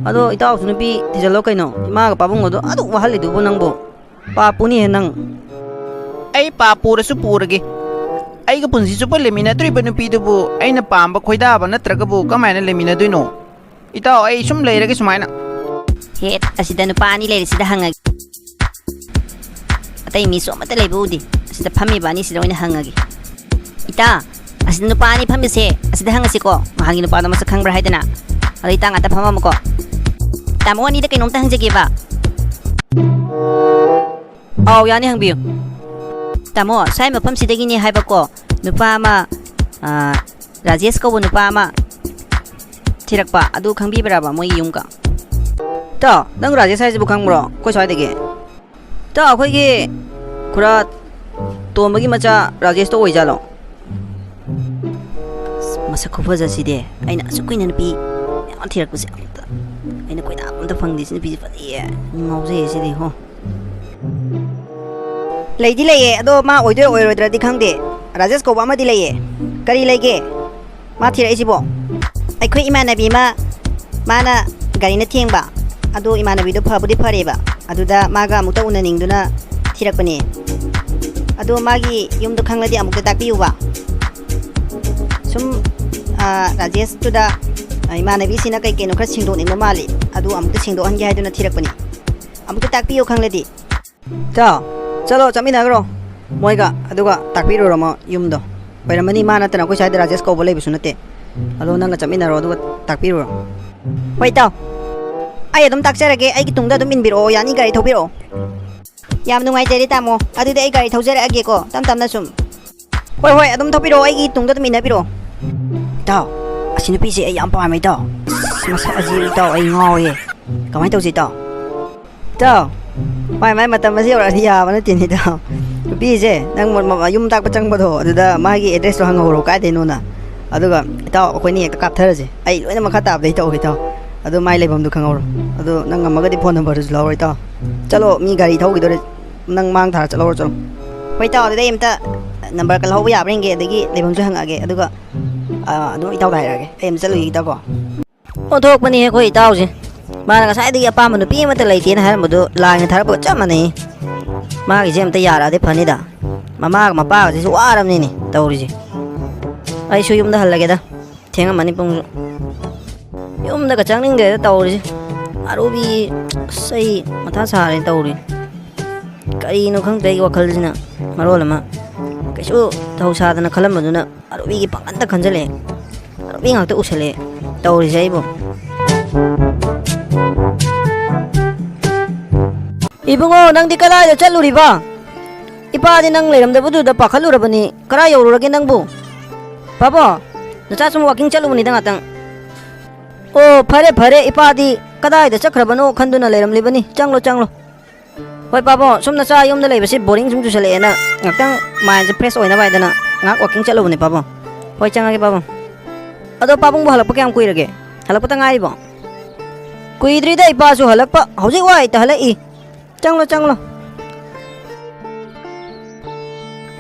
ꯑꯗꯣ ꯏꯇꯥꯎꯁꯨ ꯅꯨꯄꯤ ꯊꯤꯖꯤꯜꯂꯣ ꯀꯩꯅꯣ, ꯏꯃꯥꯒ ꯄꯥꯕꯨꯡꯒꯗꯣ ꯑꯗꯨꯛ ꯋꯥꯍꯜꯂꯤꯗꯨꯕꯨ ꯅꯪꯕꯨ꯫ ꯄꯥꯞ ꯄꯨꯅꯤꯍꯦ ꯅꯪ꯫ ꯑꯩ ꯄꯥꯞ ꯄꯨꯔꯁꯨ ꯄꯨꯔꯒꯦ꯫ ꯑꯩꯒ ꯄꯨꯟꯁꯤ ꯆꯨꯞꯄ ꯂꯩꯃꯤꯟꯅꯗꯣꯔꯤꯕ ꯅꯨꯄꯤꯗꯨꯕꯨ ꯑꯩꯅ ꯄꯥꯝꯕ ꯈꯣꯏꯗꯥꯕ ꯅꯠꯇ꯭ꯔꯒꯕꯨ ꯀꯃꯥꯏꯅ ꯂꯩꯃꯤꯟꯅꯗꯣꯏꯅꯣ? ꯏꯇꯥꯎ, ꯑꯩ ꯁꯨꯝ ꯂꯩꯔꯒꯦ ꯁꯨꯃꯥꯏꯅ꯫ ꯍꯦꯠ, ꯑꯁꯤꯗ ꯅꯨꯄꯥ ꯑꯅꯤ ꯂꯩꯔꯤꯁꯤꯗ ꯍꯪꯉꯒꯦ꯫ ꯑꯇꯩ ꯃꯤꯁꯨ ꯑꯃꯠꯇ ꯂꯩꯕ ꯎꯗꯦ꯫ ꯑꯁꯤꯗ ꯐꯝꯃꯤꯕ ꯑꯅꯤꯁꯤꯗ ꯑꯣꯏꯅ ꯍꯪꯉꯒꯦ꯫ ꯏꯇꯥ, ꯁꯤꯗ ꯅꯨꯄꯥ ꯑꯅꯤ ꯐꯝꯃꯤꯁꯦ, ꯑꯁꯤꯗ ꯍꯪꯉꯁꯤꯀꯣ, ꯅꯍꯥꯟꯒꯤ ꯅꯨꯄꯥꯗꯣ ꯃꯁꯛ ꯈꯪꯕ꯭ꯔꯥ ꯍꯥꯏꯗꯅ꯫ ꯑꯗꯩ ꯇꯥꯡ ꯉꯥꯛꯇ ꯐꯝꯃꯝꯃꯨꯀꯣ꯫ ꯇꯥꯃꯣ, ꯑꯅꯤꯗ ꯀꯩꯅꯣꯝꯇ ꯍꯪꯖꯒꯦꯕ꯫ ꯑꯥꯎ, ꯌꯥꯅꯤ, ꯍꯪꯕꯤꯌꯨ꯫ ꯇꯥꯃꯣ, ꯁ꯭ꯋꯥꯏ ꯃꯐꯝꯁꯤꯗꯒꯤꯅꯦ ꯍꯥꯏꯕꯀꯣ, ꯅꯨꯄꯥ ꯑꯃ, ꯑꯥ, ꯔꯥꯖꯦꯁ ꯀꯧꯕ ꯅꯨꯄꯥ ꯑꯃ ꯊꯤꯔꯛꯄ, ꯑꯗꯨ ꯈꯪꯕꯤꯕ꯭ꯔꯕ ꯃꯣꯏꯒꯤ ꯌꯨꯝꯒ? ꯇꯥ, ꯅꯪ ꯔꯥꯖꯦꯁ ꯍꯥꯏꯁꯤꯕꯨ ꯈꯪꯕ꯭ꯔꯣ? ꯑꯩꯈꯣꯏ ꯁ꯭ꯋꯥꯏꯗꯒꯤ꯫ ꯇꯥ, ꯑꯩꯈꯣꯏꯒꯤ ꯈꯨꯔꯥ ꯇꯣꯝꯕꯒꯤ ꯃꯆꯥ ꯔꯥꯖꯦꯁꯇꯣ ꯑꯣꯏꯖꯥꯠꯂꯣ? ꯑꯁ, ꯃꯁꯛ ꯈꯨꯐꯖꯁꯤꯗꯤ꯫ ꯑꯩꯅ ꯑꯁꯨꯛ ꯀꯨꯏꯅ ꯅꯨꯄꯤ ꯃꯌꯥꯝ ꯊꯤꯔꯛꯄꯁꯦ ꯑꯝꯇ, ꯑꯩꯅ ꯀꯣꯏꯅꯥ ꯑꯝꯇ ꯐꯪꯗꯦ꯫ ꯁꯤ ꯅꯨꯄꯤꯁꯦ ꯐꯖꯩꯌꯦ꯫ ꯉꯥꯎꯖꯩꯌꯦ ꯁꯤꯗꯤ, ꯍꯣ꯫ ꯂꯩꯗꯤ ꯂꯩꯌꯦ, ꯑꯗꯣ ꯃꯥ ꯑꯣꯏꯗꯣꯏ ꯑꯣꯏꯔꯣꯏꯗ꯭ꯔꯗꯤ ꯈꯪꯗꯦ꯫ ꯔꯥꯖꯦꯁ ꯀꯧꯕ ꯑꯃꯗꯤ ꯂꯩꯌꯦ꯫ ꯀꯔꯤ ꯂꯩꯒꯦ? ꯃꯥ ꯊꯤꯔꯛꯏꯁꯤꯕꯣ? ꯑꯩꯈꯣꯏ ꯏꯃꯥꯟꯅꯕꯤ ꯑꯃ, ꯃꯥꯅ ꯒꯥꯔꯤꯅ ꯊꯦꯡꯕ꯫ ꯑꯗꯣ ꯏꯃꯥꯟꯅꯕꯤꯗꯣ ꯐꯕꯨꯗꯤ ꯐꯔꯦꯕ꯫ ꯑꯗꯨꯗ ꯃꯥꯒ ꯑꯃꯨꯛꯇ ꯎꯅꯅꯤꯡꯗꯨꯅ ꯊꯤꯔꯛꯄꯅꯦ꯫ ꯑꯗꯣ ꯃꯥꯒꯤ ꯌꯨꯝꯗꯣ ꯈꯪꯂꯗꯤ ꯑꯃꯨꯛꯇ ꯇꯥꯛꯄꯤꯌꯨꯕ꯫ ꯁꯨꯝ, ꯑꯥ, ꯔꯥꯖꯦꯁꯇꯨꯗ, ꯑꯥ, ꯏꯃꯥꯟꯅꯕꯤꯁꯤꯅ ꯀꯩ ꯀꯩꯅꯣ ꯈꯔ ꯁꯦꯡꯗꯣꯛꯅꯤꯡꯕ ꯃꯥꯜꯂꯤ꯫ ꯑꯗꯨ ꯑꯃꯨꯛꯇ ꯁꯦꯡꯗꯣꯛꯍꯟꯒꯦ ꯍꯥꯏꯗꯨꯅ ꯊꯤꯔꯛꯄꯅꯤ꯫ ꯑꯃꯨꯛꯇ ꯇꯥꯛꯄꯤꯌꯨ ꯈꯪꯂꯗꯤ꯫ ꯏꯇꯥꯎ, ꯆꯠꯂꯣ ꯆꯠꯃꯤꯟꯅꯈ꯭ꯔꯣ ꯃꯣꯏꯒ, ꯑꯗꯨꯒ ꯇꯥꯛꯄꯤꯔꯨꯔꯣ ꯃꯣ-, ꯌꯨꯝꯗꯣ꯫ ꯑꯣꯏꯔꯝꯃꯅꯤ, ꯃꯥ ꯅꯠꯇꯅ ꯑꯩꯈꯣꯏ ꯁ꯭ꯋꯥꯏꯗ ꯔꯥꯖꯦꯁ ꯀꯧꯕ ꯂꯩꯕꯁꯨ ꯅꯠꯇꯦ꯫ ꯑꯗꯣ ꯅꯪꯒ ꯆꯠꯃꯤꯟꯅꯔꯣ, ꯑꯗꯨꯒ ꯇꯥꯛꯄꯤꯔꯨꯔꯣ꯫ ꯍꯣꯏ ꯏꯇꯥꯎ, ꯑꯩ ꯑꯗꯨꯝ ꯇꯥꯛꯆꯔꯒꯦ, ꯑꯩꯒꯤ ꯇꯨꯡꯗ ꯑꯗꯨꯝ ꯏꯟꯕꯤꯔꯛꯑꯣ, ꯌꯥꯅꯤ, ꯒꯥꯔꯤ ꯊꯧꯕꯤꯔꯛꯑꯣ꯫ ꯌꯥꯝ ꯅꯨꯡꯉꯥꯏꯖꯔꯦ ꯇꯥꯃꯣ, ꯑꯗꯨꯗꯤ ꯑꯩ ꯒꯥꯔꯤ ꯊꯧꯖꯔꯛꯑꯒꯦꯀꯣ, ꯇꯞ ꯇꯞꯅ ꯁꯨꯝ꯫ ꯍꯣꯏ ꯍꯣꯏ, ꯑꯗꯨꯝ ꯊꯧꯕꯤꯔꯛꯑꯣ, ꯑꯩꯒꯤ ꯇꯨꯡꯗ ꯑꯗꯨꯝ ꯏꯟꯅꯕꯤꯔꯛꯑꯣ꯫ ꯏꯇꯥꯎ, ꯑꯁꯤ ꯅꯨꯄꯤꯁꯦ ꯑꯩ ꯌꯥꯝ ꯄꯥꯝꯃꯦ ꯏꯇꯥꯎ꯫ ꯑꯁ, ꯃꯁꯛ ꯑꯁꯤ ꯏꯇꯥꯎ ꯑꯩ ꯉꯥꯎꯋꯦ꯫ ꯀꯃꯥꯏꯅ ꯇꯧꯁꯤ ꯏꯇꯥꯎ? ꯏꯇꯥꯎ, ꯃꯥꯏ ꯃꯥꯏ ꯃꯇꯝ ꯑꯁꯤ ꯌꯧꯔꯛꯑꯗꯤ ꯌꯥꯕ ꯅꯠꯇꯦꯅꯦ ꯏꯇꯥꯎ꯫ ꯅꯨꯄꯤꯁꯦ ꯅꯪ ꯃ-, ꯃ-, ꯌꯨꯝ ꯇꯥꯛꯄ ꯆꯪꯕꯗꯣ ꯑꯗꯨꯗ ꯃꯥꯒꯤ address ꯇꯣ ꯍꯪꯍꯧꯔꯣ ꯀꯥꯏꯗꯩꯅꯣꯅ꯫ ꯑꯗꯨꯒ ꯏꯇꯥꯎ ꯑꯩꯈꯣꯏꯅꯤ ꯍꯦꯛꯇ ꯀꯥꯞꯊꯔꯁꯦ꯫ ꯑꯩ ꯂꯣꯏꯅ ꯃꯈꯥ ꯇꯥꯕꯗ ꯑꯩ ꯇꯧꯔꯒꯦ ꯏꯇꯥꯎ꯫ ꯑꯗꯨ ꯃꯥꯏ ꯂꯩꯐꯝꯗꯨ ꯈꯪꯍꯧꯔꯣ꯫ ꯑꯗꯨ ꯅꯪ ꯉꯝꯃꯒꯗꯤ phone number ꯗꯨꯁꯨ ꯂꯧꯔꯣ ꯏꯇꯥꯎ꯫ ꯆꯠꯂꯣ, ꯃꯤ ꯒꯥꯔꯤ ꯊꯧꯈꯤꯗꯣꯔꯦ꯫ ꯅꯪ ꯃꯥꯡ ꯊꯥꯔ ꯆꯠꯍꯧꯔꯣ, ꯆꯠꯂꯣ꯫ ꯍꯣꯏ ꯏꯇꯥꯎ, ꯑꯗꯨꯗꯤ ꯑꯩ ꯑꯝꯇ number ꯀꯜꯍꯧꯕ ꯌꯥꯕ꯭ꯔꯥ ꯌꯦꯡꯒꯦ, ꯑꯗꯒꯤ ꯂꯩꯐꯝꯁꯨ ꯍꯪꯉꯛꯑꯒꯦ꯫ ꯑꯗꯨꯒ, ꯑꯥ, ꯑꯗꯨꯝ ꯏꯇꯥꯎꯗ ꯍꯥꯏꯔꯛꯑꯒꯦ꯫ ꯑꯩ ꯑꯝꯇ ꯆꯠꯂꯨꯈꯤꯒꯦ ꯏꯇꯥꯎ ꯀꯣ꯫ ꯑꯣꯟꯊꯣꯛꯄꯅꯤ ꯑꯩꯈꯣꯏ ꯏꯇꯥꯎꯁꯦ꯫ ꯃꯥꯅ ꯉꯁꯥꯏꯗꯒꯤ ꯑꯄꯥꯝꯕ ꯅꯨꯄꯤ ꯑꯃꯠꯇ ꯂꯩꯇꯦꯅ ꯍꯥꯏꯔꯝꯕꯗꯨ ꯂꯥꯏꯅ ꯊꯥꯔꯛꯄꯒ ꯆꯞ ꯃꯥꯟꯅꯩ꯫ ꯃꯥꯒꯤꯁꯦ ꯑꯝꯇ ꯌꯥꯔꯛꯑꯗꯤ ꯐꯅꯤꯗ꯫ ꯃꯃꯥꯒ ꯃꯄꯥꯒꯁꯤꯁꯨ ꯋꯥꯔꯕꯅꯤꯅꯦ ꯇꯧꯔꯤꯁꯦ꯫ ꯑꯩꯁꯨ ꯌꯨꯝꯗ ꯍꯜꯂꯒꯦꯗ꯫ ꯊꯦꯡꯉꯝꯃꯅꯤ ꯄꯨꯡꯁꯨ꯫ ꯌꯨꯝꯗꯒ ꯆꯪꯅꯤꯡꯗ꯭ꯔꯦꯗ ꯇꯧꯔꯤꯁꯦ꯫ ꯑꯔꯨꯕꯤ, ꯑꯁ, ꯑꯩ ꯃꯊꯥ ꯁꯥꯔꯦ ꯇꯧꯔꯤ꯫ ꯀꯔꯤꯅꯣ ꯈꯪꯗ꯭ꯔꯦ ꯑꯩꯒꯤ ꯋꯥꯈꯜꯁꯤꯅ ꯃꯔꯣꯜ ꯑꯃ꯫ ꯀꯩꯁꯨ ꯊꯧꯁꯥꯗꯅ ꯈꯜꯂꯝꯕꯗꯨꯅ ꯑꯔꯨꯕꯤꯒꯤ ꯄꯥꯡꯒꯟꯗ ꯈꯟꯖꯜꯂꯛꯑꯦ꯫ ꯑꯔꯨꯕꯤ ꯉꯥꯛꯇ ꯎꯁꯜꯂꯛꯑꯦ꯫ ꯇꯧꯔꯤꯁꯦ ꯑꯩꯕꯨ꯫ ꯏꯕꯨꯡꯉꯣ, ꯅꯪꯗꯤ ꯀꯗꯥꯏꯗ ꯆꯠꯂꯨꯔꯤꯕ? ꯏꯄꯥꯗꯤ ꯅꯪ ꯂꯩꯔꯝꯗꯕꯗꯨꯗ ꯄꯥꯈꯠꯂꯨꯔꯕꯅꯤ꯫ ꯀꯗꯥꯏ ꯌꯧꯔꯨꯔꯒꯦ ꯅꯪꯕꯨ? ꯄꯥꯕꯣ, ꯅꯆꯥ ꯁꯨꯝ walking ꯆꯠꯂꯨꯕꯅꯤꯗ ꯉꯥꯛꯇꯪ꯫ ꯑꯣ, ꯐꯔꯦ, ꯐꯔꯦ, ꯏꯄꯥꯗꯤ ꯀꯗꯥꯏꯗ ꯆꯠꯈ꯭ꯔꯕꯅꯣ ꯈꯟꯗꯨꯅ ꯂꯩꯔꯝꯂꯤꯕꯅꯤ꯫ ꯆꯪꯂꯣ, ꯆꯪꯂꯣ꯫ ꯍꯣꯏ, ꯄꯥꯕꯣ, ꯁꯨꯝ ꯅꯆꯥ ꯌꯨꯝꯗ ꯂꯩꯕꯁꯤ boring ꯁꯨꯝ ꯆꯨꯁꯜꯂꯛꯑꯦꯅ ꯉꯥꯛꯇꯪ mind ꯁꯦ fresh ꯑꯣꯏꯅꯕ ꯍꯥꯏꯗꯅ ꯉꯥꯏꯍꯥꯛ walking ꯆꯠꯂꯨꯕꯅꯦ, ꯄꯥꯕꯣ꯫ ꯍꯣꯏ, ꯆꯪꯉꯒꯦ, ꯄꯥꯕꯣ꯫ ꯑꯗꯣ ꯄꯥꯕꯨꯡꯕꯨ ꯍꯜꯂꯛꯄ ꯀꯌꯥꯝ ꯀꯨꯏꯔꯒꯦ? ꯍꯜꯂꯛꯄꯇ ꯉꯥꯏꯔꯤꯕꯣ? ꯀꯨꯏꯗ꯭ꯔꯤꯗ ꯏꯄꯥꯁꯨ ꯍꯜꯂꯛꯄ, ꯍꯧꯖꯤꯛ ꯋꯥꯏꯇ ꯍꯜꯂꯛꯏ꯫ ꯆꯪꯂꯣ, ꯆꯪꯂꯣ꯫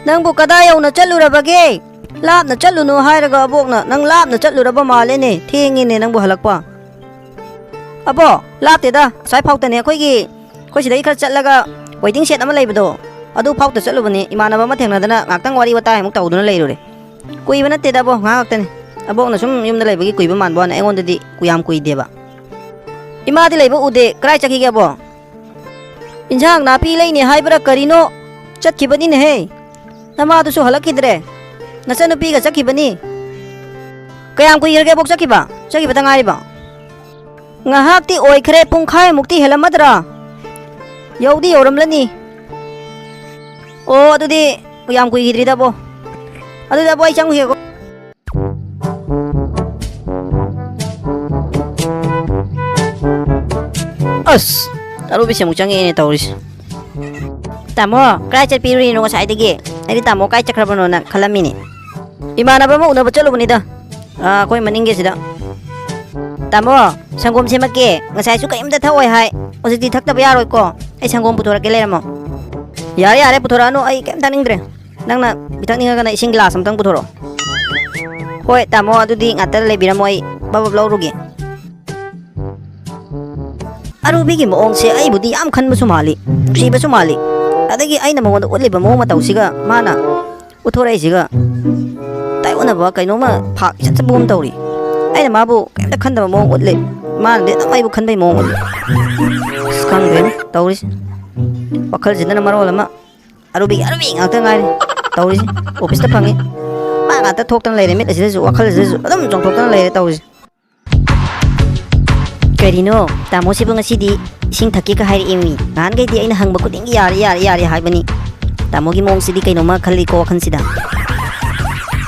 ꯅꯪꯕꯨ ꯀꯗꯥꯏ ꯌꯧꯅ ꯆꯠꯂꯨꯔꯕꯒꯦ? ꯂꯥꯞꯅ ꯆꯠꯂꯨꯅꯨ ꯍꯥꯏꯔꯒ ꯑꯕꯣꯛꯅ ꯅꯪ ꯂꯥꯞꯅ ꯆꯠꯂꯨꯔꯕ ꯃꯥꯜꯂꯦꯅꯦ꯫ ꯊꯦꯡꯉꯦꯅꯦ ꯅꯪꯕꯨ ꯍꯜꯂꯛꯄ꯫ ꯑꯕꯣ, ꯂꯥꯞꯇꯦꯗ, ꯑꯁ꯭ꯋꯥꯏ ꯐꯥꯎꯇꯅꯦ꯫ ꯑꯩꯈꯣꯏꯒꯤ, ꯑꯩꯈꯣꯏ ꯁꯤꯗꯒꯤ ꯈꯔ ꯆꯠꯂꯒ waiting shed ꯑꯃ ꯂꯩꯕꯗꯣ, ꯑꯗꯨ ꯐꯥꯎꯇ ꯆꯠꯂꯨꯕꯅꯦ꯫ ꯏꯃꯥꯟꯅꯕ ꯑꯃ ꯊꯦꯡꯅꯗꯅ ꯉꯥꯛꯇꯪ ꯋꯥꯔꯤ ꯋꯥꯇꯥꯏ ꯑꯃꯨꯛ ꯇꯧꯗꯨꯅ ꯂꯩꯔꯨꯔꯦ꯫ ꯀꯨꯏꯕ ꯅꯠꯇꯦꯗ ꯑꯕꯣ, ꯉꯥꯏꯍꯥꯛ ꯈꯛꯇꯅꯤ꯫ ꯑꯕꯣꯛꯅ ꯁꯨꯝ ꯌꯨꯝꯗ ꯂꯩꯕꯒꯤ ꯀꯨꯏꯕ ꯃꯥꯟꯕ ꯋꯥꯅꯤ, ꯑꯩꯉꯣꯟꯗꯗꯤ ꯀꯨ-, ꯌꯥꯝ ꯀꯨꯏꯗꯦꯕ꯫ ꯏꯃꯥꯗꯤ ꯂꯩꯕ ꯎꯗꯦ, ꯀꯗꯥꯏ ꯆꯠꯈꯤꯒꯦ ꯑꯕꯣ? ꯏꯟꯁꯥꯡ ꯅꯥꯄꯤ ꯂꯩꯅꯤ ꯍꯥꯏꯕ꯭ꯔꯥ ꯀꯔꯤꯅꯣ ꯆꯠꯈꯤꯕꯅꯤꯅꯦꯍꯦ꯫ ꯅꯃꯥꯗꯨꯁꯨ ꯍꯜꯂꯛꯈꯤꯗ꯭ꯔꯦ꯫ ꯅꯆꯟꯅꯨꯄꯤꯒ ꯆꯠꯈꯤꯕꯅꯤ꯫ ꯀꯌꯥꯝ ꯀꯨꯏꯈ꯭ꯔꯒꯦ ꯑꯕꯣꯛ ꯆꯠꯈꯤꯕ? ꯆꯠꯈꯤꯕꯇ ꯉꯥꯏꯔꯤꯕ? ꯉꯥꯏꯍꯥꯛꯇꯤ ꯑꯣꯏꯈ꯭ꯔꯦ, ꯄꯨꯡꯈꯥꯏꯃꯨꯛꯇꯤ ꯍꯦꯜꯂꯝꯃꯗ꯭ꯔꯥ? ꯌꯧꯗꯤ ꯌꯧꯔꯝꯂꯅꯤ꯫ ꯑꯣ, ꯑꯗꯨꯗꯤ ꯌꯥꯝ ꯀꯨꯏꯈꯤꯗ꯭ꯔꯤꯗ ꯑꯕꯣ꯫ ꯑꯗꯨꯗꯤ ꯑꯕꯣ ꯑꯩ ꯆꯪꯉꯨꯈꯤꯒꯦꯀꯣ꯫ ꯑꯁ! ꯑꯔꯨꯕꯤꯁꯦ ꯑꯃꯨꯛ ꯆꯪꯉꯛꯑꯦꯅꯦ ꯇꯧꯔꯤꯁꯦ꯫ ꯇꯥꯃꯣ, ꯀꯗꯥꯏ ꯆꯠꯄꯤꯔꯨꯔꯤꯅꯣ ꯉꯁꯥꯏꯗꯒꯤ? ꯑꯩꯗꯤ ꯇꯥꯃꯣ ꯀꯥꯏ ꯆꯠꯈ꯭ꯔꯕꯅꯣꯅ ꯈꯜꯂꯝꯃꯤꯅꯦ꯫ ꯏꯃꯥꯟꯅꯕ ꯑꯃ ꯎꯅꯕ ꯆꯠꯂꯨꯕꯅꯤꯗ꯫ ꯑꯥ, ꯑꯩꯈꯣꯏ ꯃꯅꯤꯡꯒꯤꯁꯤꯗ꯫ ꯇꯥꯃꯣ, ꯁꯪꯒꯣꯝ ꯁꯦꯝꯃꯛꯀꯦ꯫ ꯉꯁꯥꯏꯁꯨ ꯀꯔꯤꯝꯇ ꯊꯛꯑꯣꯏ ꯍꯥꯏ꯫ ꯍꯧꯖꯤꯛꯇꯤ ꯊꯛꯇꯕ ꯌꯥꯔꯣꯏꯀꯣ꯫ ꯑꯩ ꯁꯪꯒꯣꯝ ꯄꯨꯊꯣꯔꯛꯀꯦ, ꯂꯩꯔꯝꯃꯣ꯫ ꯌꯥꯔꯦ, ꯌꯥꯔꯦ, ꯄꯨꯊꯣꯔꯛꯑꯅꯨ꯫ ꯑꯩ ꯀꯔꯤꯝ ꯊꯛꯅꯤꯡꯗ꯭ꯔꯦ꯫ ꯅꯪꯅ ꯄꯤꯊꯛꯅꯤꯡꯉꯒꯅ ꯏꯁꯤꯡ ꯒꯤꯂꯥꯁ ꯑꯃꯇꯪ ꯄꯨꯊꯣꯔꯛꯑꯣ꯫ ꯍꯣꯏ, ꯇꯥꯃꯣ, ꯑꯗꯨꯗꯤ ꯉꯥꯛꯇ ꯂꯩꯕꯤꯔꯝꯃꯣ, ꯑꯩ ꯕꯞ ꯕꯞ ꯂꯧꯔꯨꯒꯦ꯫ ꯑꯔꯨꯕꯤꯒꯤ ꯃꯑꯣꯡꯁꯦ ꯑꯩꯕꯨꯗꯤ ꯌꯥꯝ ꯈꯟꯕꯁꯨ ꯃꯥꯜꯂꯤ, ꯅꯨꯡꯁꯤꯕꯁꯨ ꯃꯥꯜꯂꯤ꯫ ꯑꯗꯒꯤ ꯑꯩꯅ ꯃꯉꯣꯟꯗ ꯎꯠꯂꯤꯕ ꯃꯑꯣꯡ ꯃꯇꯧꯁꯤꯒ ꯃꯥꯅ ꯎꯠꯊꯣꯔꯛꯏꯁꯤꯒ ꯇꯥꯏꯑꯣꯟꯅꯕ ꯀꯩꯅꯣꯝꯃ ꯐꯥꯛ ꯏꯆꯠ ꯆꯠꯄꯒꯨꯝ ꯇꯧꯔꯤ꯫ ꯑꯩꯅ ꯃꯥꯕꯨ ꯀꯩꯝꯇ ꯈꯟꯗꯕ ꯃꯑꯣꯡ ꯎꯠꯂꯤ, ꯃꯥꯅꯗꯤ ꯑꯗꯨꯝ ꯑꯩꯕꯨ ꯈꯟꯕꯩ ꯃꯑꯣꯡ ꯎꯠꯂꯤ꯫ ꯑꯁ, ꯈꯪꯗ꯭ꯔꯦꯅꯦ ꯇꯧꯔꯤꯁꯦ꯫ ꯋꯥꯈꯜꯁꯤꯗꯅ ꯃꯔꯣꯜ ꯑꯃ ꯑꯔꯨꯕꯤꯒꯤ ꯑꯔꯨꯕꯤ ꯉꯥꯛꯇ ꯉꯥꯏꯔꯦ ꯇꯧꯔꯤꯁꯦ꯫ ꯑꯣꯐꯤꯁꯇ ꯐꯪꯉꯤ꯫ ꯉꯥꯛꯇ ꯊꯣꯛꯇꯅ ꯂꯩꯔꯦ꯫ ꯃꯤꯠ ꯑꯁꯤꯗꯁꯨ, ꯋꯥꯈꯜ ꯑꯁꯤꯗꯁꯨ ꯑꯗꯨꯝ ꯆꯣꯡꯊꯣꯛꯇꯅ ꯂꯩꯔꯦ ꯇꯧꯔꯤꯁꯦ꯫ ꯀꯔꯤꯅꯣ? ꯇꯥꯃꯣꯁꯤꯕꯨ ꯉꯁꯤꯗꯤ ꯏꯁꯤꯡ ꯊꯛꯀꯦꯒ ꯍꯥꯏꯔꯛꯑꯦꯃꯤ꯫ ꯅꯍꯥꯟꯈꯩꯗꯤ ꯑꯩꯅ ꯍꯪꯕ ꯈꯨꯗꯤꯡꯒꯤ "ꯌꯥꯔꯦ, ꯌꯥꯔꯦ, ꯌꯥꯔꯦ" ꯍꯥꯏꯕꯅꯤ꯫ ꯇꯥꯃꯣꯒꯤ ꯃꯑꯣꯡꯁꯤꯗꯤ ꯀꯩꯅꯣꯝꯃ ꯈꯜꯂꯤꯀꯣ ꯋꯥꯈꯜꯁꯤꯗ꯫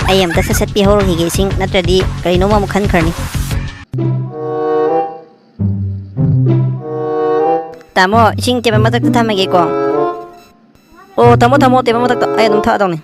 ꯑꯩ ꯑꯝꯇ ꯁꯠ ꯁꯠ ꯄꯤꯍꯧꯔꯈꯤꯒꯦ ꯏꯁꯤꯡ, ꯅꯠꯇ꯭ꯔꯗꯤ ꯀꯔꯤꯅꯣꯝꯃ ꯑꯃꯨꯛ ꯈꯟꯈ꯭ꯔꯅꯤ꯫ ꯇꯥꯃꯣ, ꯏꯁꯤꯡ ꯇꯦꯕꯜ ꯃꯊꯛꯇ ꯊꯝꯃꯒꯦꯀꯣ꯫ ꯑꯣ, ꯊꯝꯃꯣ, ꯊꯝꯃꯣ, ꯇꯦꯕꯜ ꯃꯊꯛꯇ꯫ ꯑꯩ ꯑꯗꯨꯝ ꯊꯛꯑꯗꯧꯅꯤ꯫